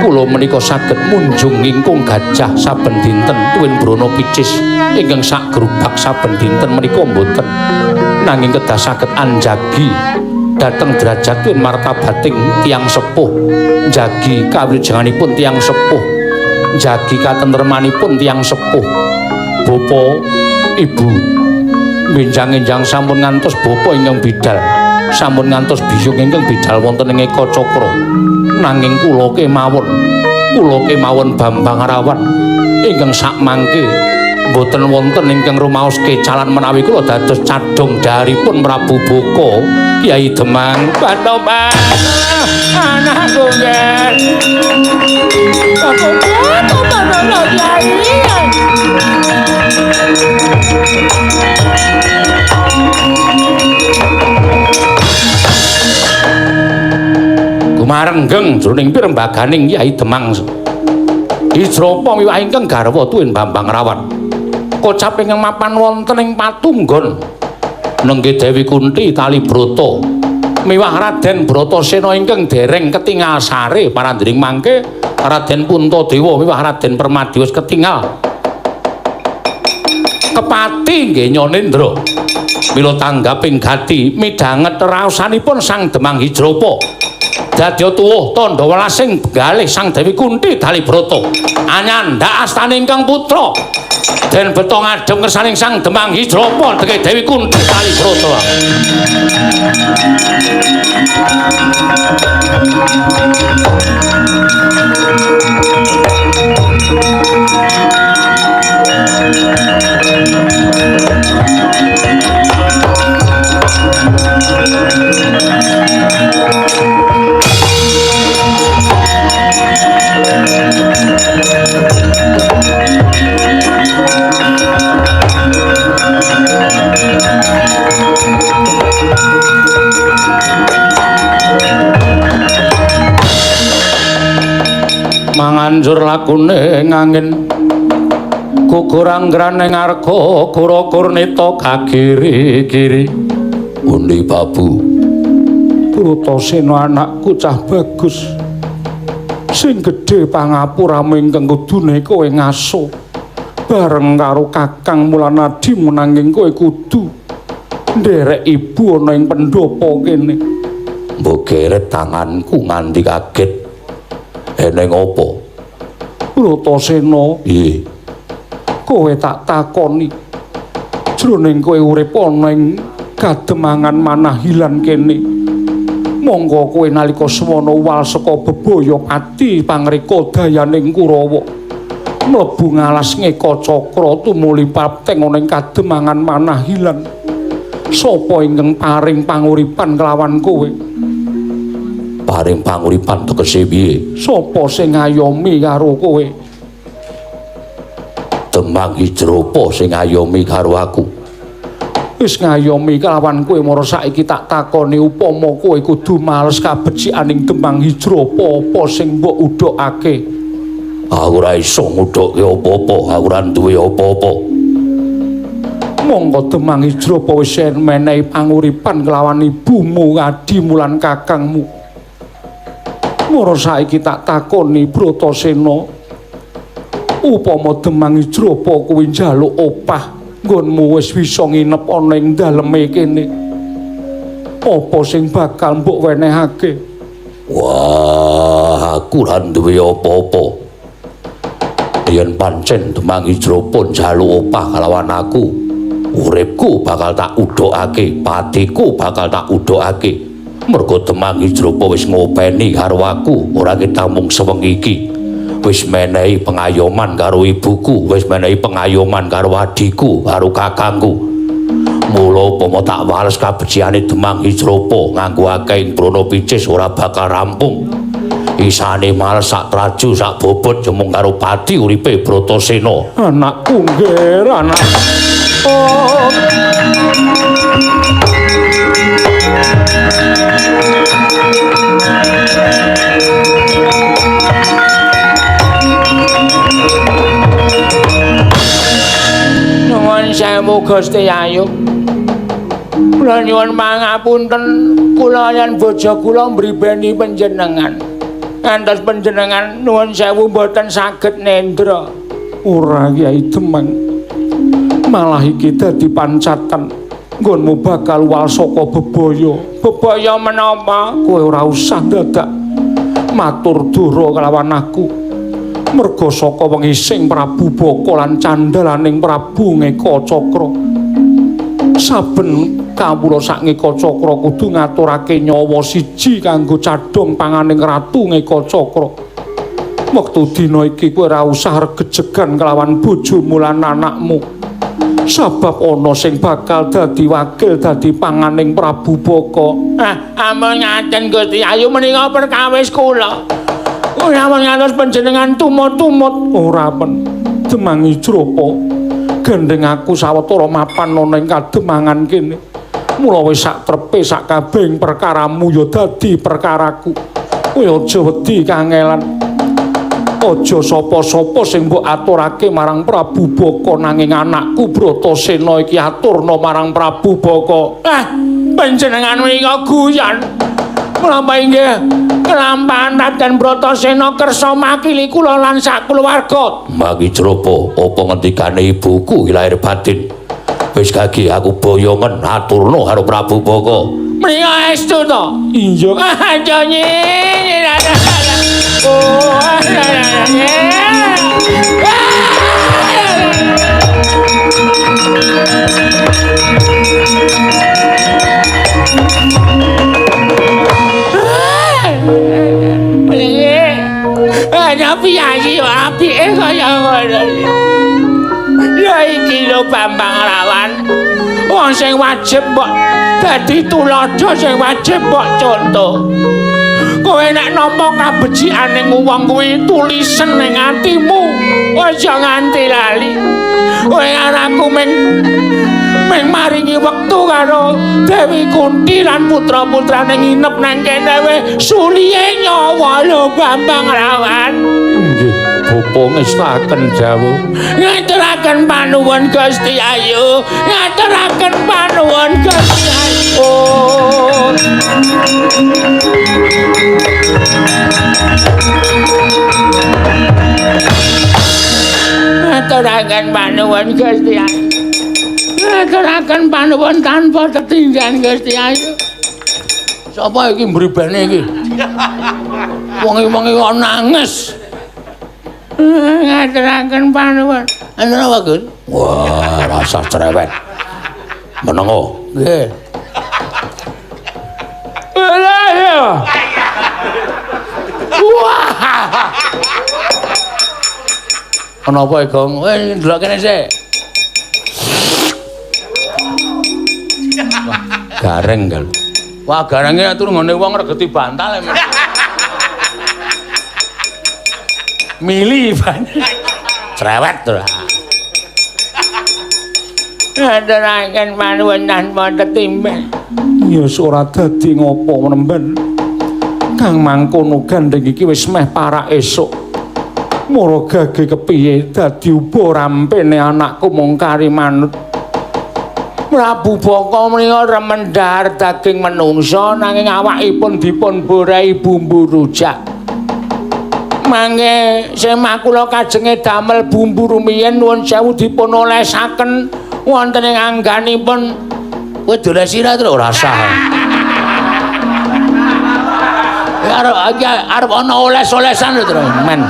kula menika saged munjung ingkung gajah saben dinten tuwin brana picis ingkang sak grubak saben dinten menika mboten, nanging kedah saged anjagi dhateng derajat tuwin martabating tiyang sepuh, njagi kawilujenganipun tiyang sepuh, njagi katentremanipun tiyang sepuh. Bapa ibu benjang-enjang sampun ngantos bapa ingkang bidal, sampun ngantos biyung ingkang bidal wonten ing Ekacakra. Nanging kula kemawon Bambang Rawan ingkang sakmangke mboten wonten ingkang rumaos kecalan menawi kula dados cadhong daripun Prabu Boko Kyai Demang Panoman. Anakku nggih. Gumarenggeng jroning pirembaganing Kyai Demang Hijrapa miwah ingkang garwa tuwin Bambang Rawan. Kocap ingkang mapan wonten ing patunggon nenggih Dewi Kunti Talibrata miwah Raden Bratasena ingkang dereng ketingal sare parandring mangke Raden Puntadewa miwah Raden Permadi wis ketingal kepati nggih Nyanendra. Mila tanggaping gati midhanget raosanipun Sang Demang Hijrapa dadya tuwuh tandha welasing galih Sang Dewi Kunti Dalibrata anyandhak astane ingkang putra den beto ngadhep ngersaning Sang Demang Hijrapa teke Dewi Kunti Dalibrata. Manganjur lakune ngangin gugur anggrane ngarga gura-gurnita kagiri-giri. Undi Babu Bratasena anakku cah bagus sing gedhe pangapuramu ingkang kudune kowe ngaso bareng karo kakang Mulanadi, nanging kowe kudu nderek ibu ana ing pendopo kene. Mbok geret tanganku nganti kaget. Eneng apa? Bratasena, piye? Kowe tak takoni jroning kowe urip ana ing kademangan Manahilan kene, monggo kowe nalika semono wal saka bebaya pati pangreka dayaning Kurawa mlebu ngalas Ngekacakra tumuli prapteng ana ing kademangan Manahilan, sapa ingkang paring panguripan kelawan kowe? Paring panguripan tegese piye? Sapa sing ngayomi karo kowe? Demang Hijrapa sing ngayomi karo aku. Wis ngayomi kelawan kowe, mara saiki tak takoni upama kowe kudu males kabecikaning Demang Hijrapa apa sing mbok udhokake? Aku ora iso ngudhokke apa-apa, aku ora duwe apa-apa. Monggo Demang Hijrapa wis menehi panguripan kelawan ibumu, adimu lan kakangmu. Mara saiki tak takoni Bratasena, upama Demang Hijrapa kuwi njaluk opah nggonmu wis bisa nginep ana ing daleme kene, apa sing bakal mbok wenehake? Wah, aku ora duwe apa-apa. Yen pancen Demang Hijrapa njaluk opah kalawan aku, uripku bakal tak udhokake, patiku bakal tak udhokake. Mergo Demang Hijrapa wis ngopeni karo aku, ora ketamung sewengi iki. Wis menehi pengayoman karo ibuku, wis menehi pengayoman karo adhiku, karo kakangku. Mula upama tak wales kabecikane Demang Hijrapa nganggo akeh ing brana picis ora bakal rampung. Isane males sak traju sak bobot jemung karo pati uripe Bratasena. Anakku nggih, anak. Oh. Nuwun sewu Gusti Ayu. Kula nyuwun pangapunten, kula lan bojo kula mribeni panjenengan. Ngantos panjenengan nuwun sewu mboten saged nendra. Ora Kyai Demang. Malah iki dadi pancatan nggonmu bakal wal saka bebaya. Bebaya menapa? Kowe ora usah dadak matur dura kelawan aku. Merga saka wengi sing Prabu Baka lan candalaning Prabu Ngeka Cakra. Saben kawula sak Ngeka Cakra kudu ngaturake nyawa siji kanggo cadhong panganing Ratu Ngeka Cakra. Wektu dina iki kowe ora usah regejegan kelawan bojomu lan anakmu. Sabab ana sing bakal dadi wakil dadi panganing Prabu Baka. Ah, ampun ngaten Gusti Ayu menika perkawis kula. Ora ngantos panjenengan tumut-tumut. Ora pen. Demang Ijropa. Gandeng aku sawetara mapan ana ing kademangan kene. Mula wis sak trepe sak kabehing perkaramu ya dadi perkaraku. Kowe aja wedi kangelan. Aja sapa-sapa sing mbok aturake marang Prabu Baka nanging anakku Bratasena iki aturna marang Prabu Baka. Ah, panjenengan menika guyon. Menapa inggih kelampahan Raden Bratasena kersa makili kula lan sak kulawarga. Maki Jropa, apa ngendikane ibuku lahir batin? Wis gagi aku boyongen aturna karo Prabu Baka. Menika estu to? Iya. Aja nyi. Oh, ana piyayi yo apike kaya ngono. Ya iki lho Bambang Rawan. Wong sing wajib mbok dadi tuladha sing wajib mbok contoh. Kowe nek nampa kabecikan wong kuwi tulisen ning atimu. Aja nganti lali. Kowe anakku ming maringi wektu karo Dewi Kunti lan putra-putrane nginep nang kene we sulihe nyawa lho Bambang Rawan. Nggih, bapa ngestakaken dawuh. Ngaturaken panuwun Gusti Ayu, ngaturaken panuwun Gusti Ayu. Oh. Ngaturaken panuwun Gusti Ayu. Ngaturaken panuwun tanpa tetinggan Gusti Ayu. Sapa iki mribene iki? Wengi-wengi kok nangis. Ngaturaken panuwun. Enten apa, Gus? Wah, rasa cerewet. Menengo. Nggih. Lah. Wah. Kenapa, Gong? Weh, ndelok kene sik. Wah, gareng kal. Wah, garenge turu nggone wong regeti bantal. Mili ban. Cerewet to. Ngaturaken panuwun tanpa tetimbang. Ya ora dadi ngopo nemben. Kang mangkono gandeng iki wis meh parak esuk. Mara gage kepiye dadi uba rampene anakku mung kari manut. Prabu Baka menika remen dhahar daging menungsa nanging awakipun dipun borehi bumbu rujak. Mangke semah kula kajenge damel bumbu rumiyin nuwun sewu dipun olesaken wonten ing angganipun. Kowe dolesi ra to ora sah. Ya arep ana oles-olesan lho to men.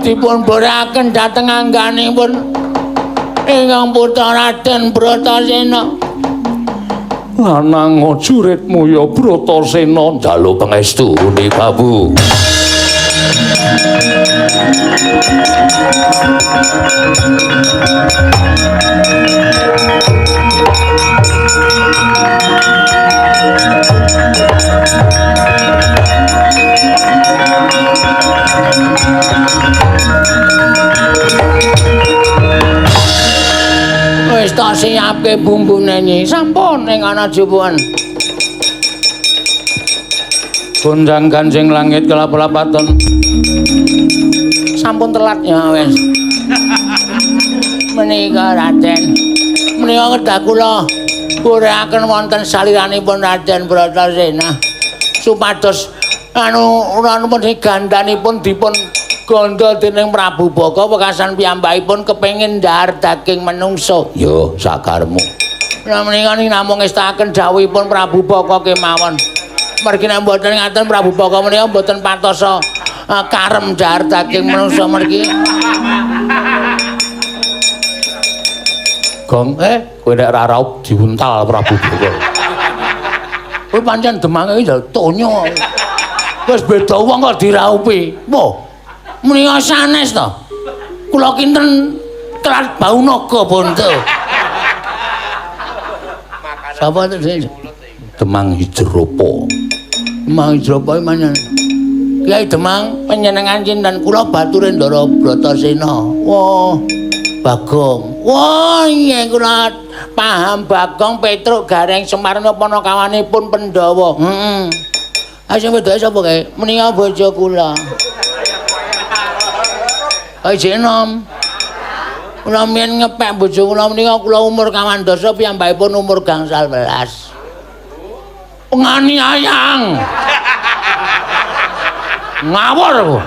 Dipun borehaken dhateng angganipun ingkang putra Raden Bratasena. Lanang juritmu ya Bratasena. Njaluk pangestu Uni Prabu. Wis tak siapke bumbune nyi. Sampun ning ana jupuan. Gonjang ganjing langit kelap-lapaton. Sampun telat ya wis. Menika Raden. Menika kedah kula borehaken wonten saliranipun Raden Bratasena. Supados anu pun gandanipun dipun gandha dening Prabu Baka wekasan piyambakipun kepengin ndhahar daging menungso. Yo sakarmu. Lah menika namung ngestakaken dawuhipun Prabu Baka kemawon. Mergi nek mboten ngaten Prabu Baka menika mboten patosa karem ndhahar daging menungso mergi. Gong kowe nek ora raup diuntal Prabu Baka. Kowe pancen demange iki tonyo. Wis beda wong kok diraupi. Wah. Menika sanes to. Kula kinten telat bau naga bonto. Sapa to? Demang Hijropa. Demang Hijropa iki manyen. Kyai Demang panjenengan cinten kula bature Ndara Bratasena. Wah, Bagong. Wah, iya kula paham Bagong Petruk Gareng Semarna panakawanipun Pandhawa. Heeh. Ah sing wedoke sapa kae? Menika bojo kula. Isih enom. Kula mien ngepek bojo kula menika kula umur 25 piyambakipun umur 18. Penganiayang. Ngawur.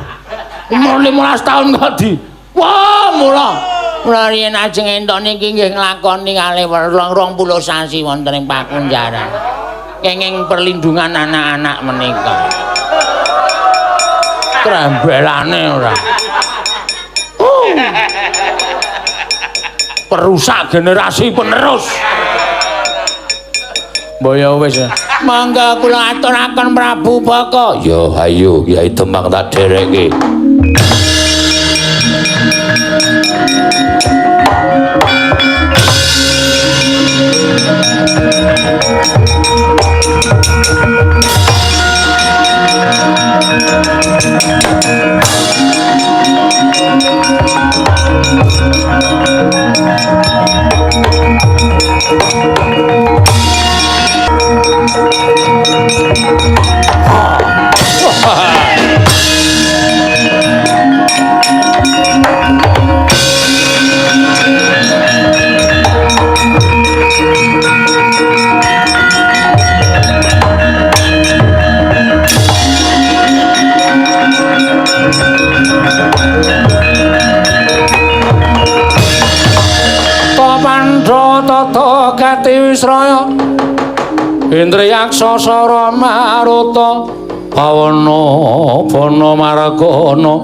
Umur 15 tahun kok di. Wah, mula. Mula riyen ajeng entuk niki nggih nglakoni kalih 20 sasi wonten ing pakunjaran. Kenging perlindungan anak-anak menika. Krembelane ora. Perusak generasi penerus. Mbaya wis. Mangga kula aturaken Prabu Baka. Ya ayo Kyai Demang tak dhereke. Tata gati wisraya Indriyaksa sara maruta pawana bana margana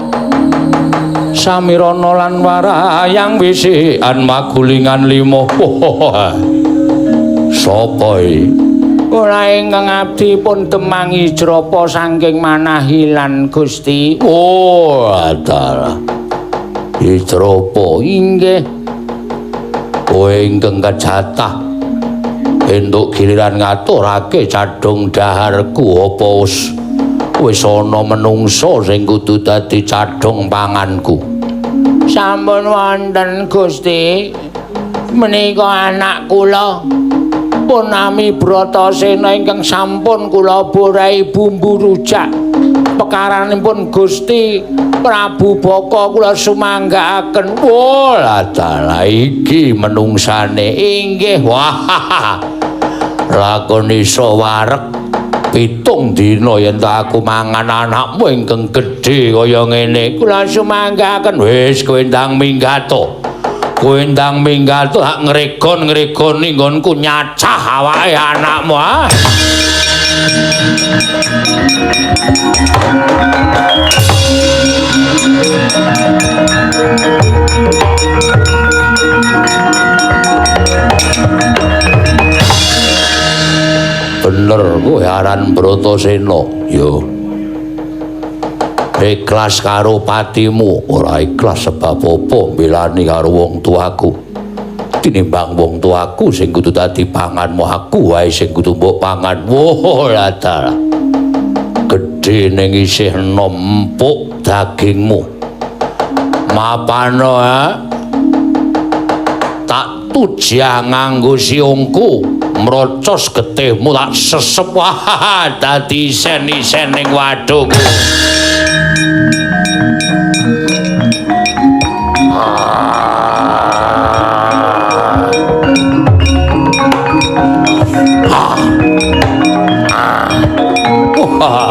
samirana lan warayang wisikan magulingan lima. Sapa iki? Kula ingkang abdi pun Demang Hijrapa saking Manahilan Gusti. Oh, adalah Hijrapa inggih. Kowe ingkang kejatah entuk giliran ngaturake cadhong daharku apa wis ana menungsa sing kudu dadi cadhong panganku. Sampun wonten Gusti. Menika anak kula pun nami Bratasena ingkang sampun kula borai bumbu rujak. Pekaranipun Gusti Prabu Baka kula sumanggaaken. Oh, dalah iki menungsane. Inggih. Wah. Lakon iso wareg 7 dina yen ta aku mangan anakmu ingkang gedhe kaya ngene. Kula sumanggaaken. Wis kowe ndang minggat to. Kowe ndang minggat to hak ngregon-ngregoni nggonku nyacah awake anakmu ah. Bener kowe aran Bratasena. Yo. Ikhlas karo patimu, ora ikhlas sebab apa mbelani karo wong tuaku. Tinimbang wong tuaku sing kudu dadi panganmu, aku wae sing kudu mbok pangan. Wah, dalah. Gedhe ning isih enom empuk dagingmu. Mapano ha? Tak tujah nganggo siungku, mrocos getihmu tak sesep. Wah, dadi isen-isen ning wadukku. Wah.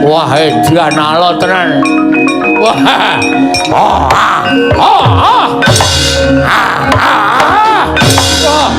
Wah, edan alot tenan. Wah. Ah. Ah. Ah. Ah. Wah.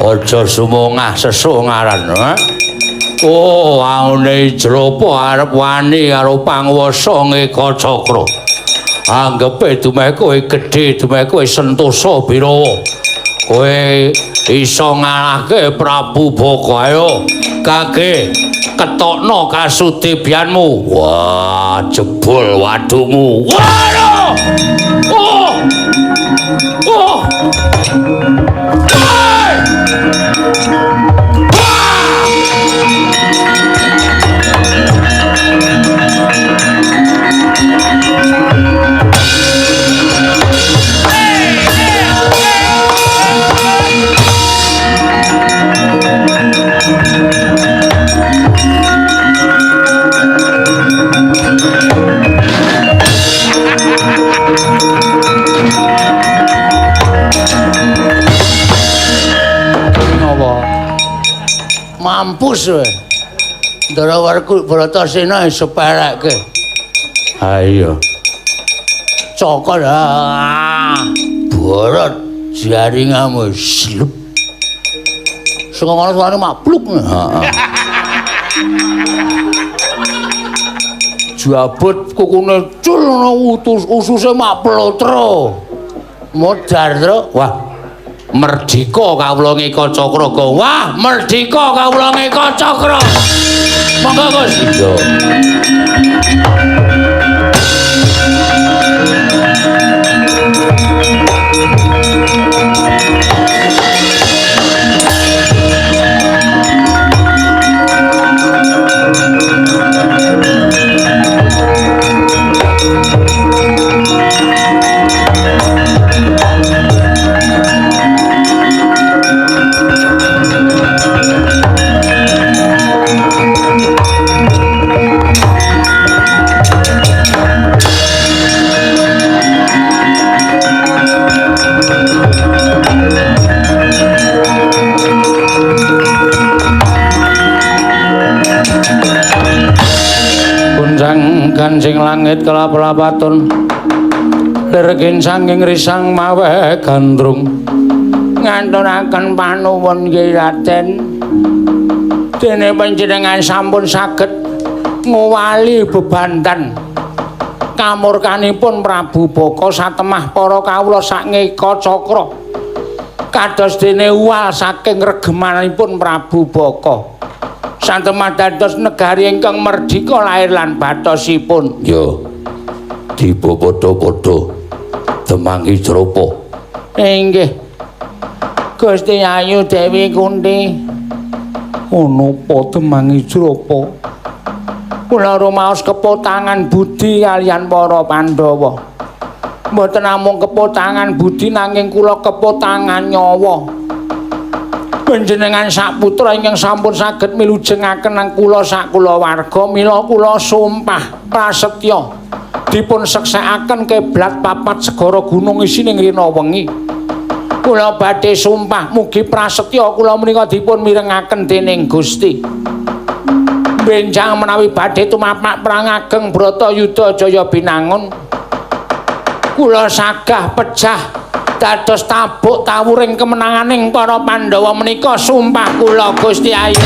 Aja sumongah sesuk ngaran, ha? Oh, aune Jropa arep wani karo panguwasa Ngekacakra. Anggepe dumeh kowe gedhe, dumeh kowe sentosa birawa. Kowe iso ngalahke Prabu Baka. Ayo, kage ketokno kasudibyanmu. Wah, jebol wadumu. Waduh! Oh! Oh! Mampus kowe. Ndara Werku Bratasena sepelekke. Ha iya. Cokol ah. Borot jaringamu slup. Saka ngono suarane mapluk. Heeh. Jabut kukune cul ngono ususe mak plotro. Modar, Tru. Wah. Merdika kawula Ngekacakra. Wah, merdika kawula Ngekacakra. Monggo, Gus. Iya. Kancing langit kelap-lapatun lir kincanging risang maweh gandrung ngantunaken panuwun Ki Raden. Dene panjenengan sampun saged ngowali bebanten kamurkanipun Prabu Baka satemah para kawula sak ngeka cakra. Kados dene uwal saking regemanipun Prabu Baka. Satemah dados negari ingkang merdika lahir lan batosipun. Ya. Diba padha-padha Demang Hijrapa. Inggih. Gusti Ayu Dewi Kunti. Ana apa Demang Hijrapa? Kula rumaos kepotangan budi kaliyan para Pandhawa. Mboten namung kepotangan budi nanging kula kepotangan nyawa. Panjenengan sak putra ingkang sampun saged milujengaken nang kula sak kulawarga mila kula sumpah prasetya dipun seksekaken kiblat papat segara gunung isining rina wengi. Kula badhe sumpah mugi prasetya kula menika dipun mirengaken dening Gusti. Benjang menawi badhe tumapak perang ageng Bratayuda Jaya Binangun kula sagah pejah dados tabuk tawuring kemenanganing para Pandhawa menika sumpah kula Gusti Ayu.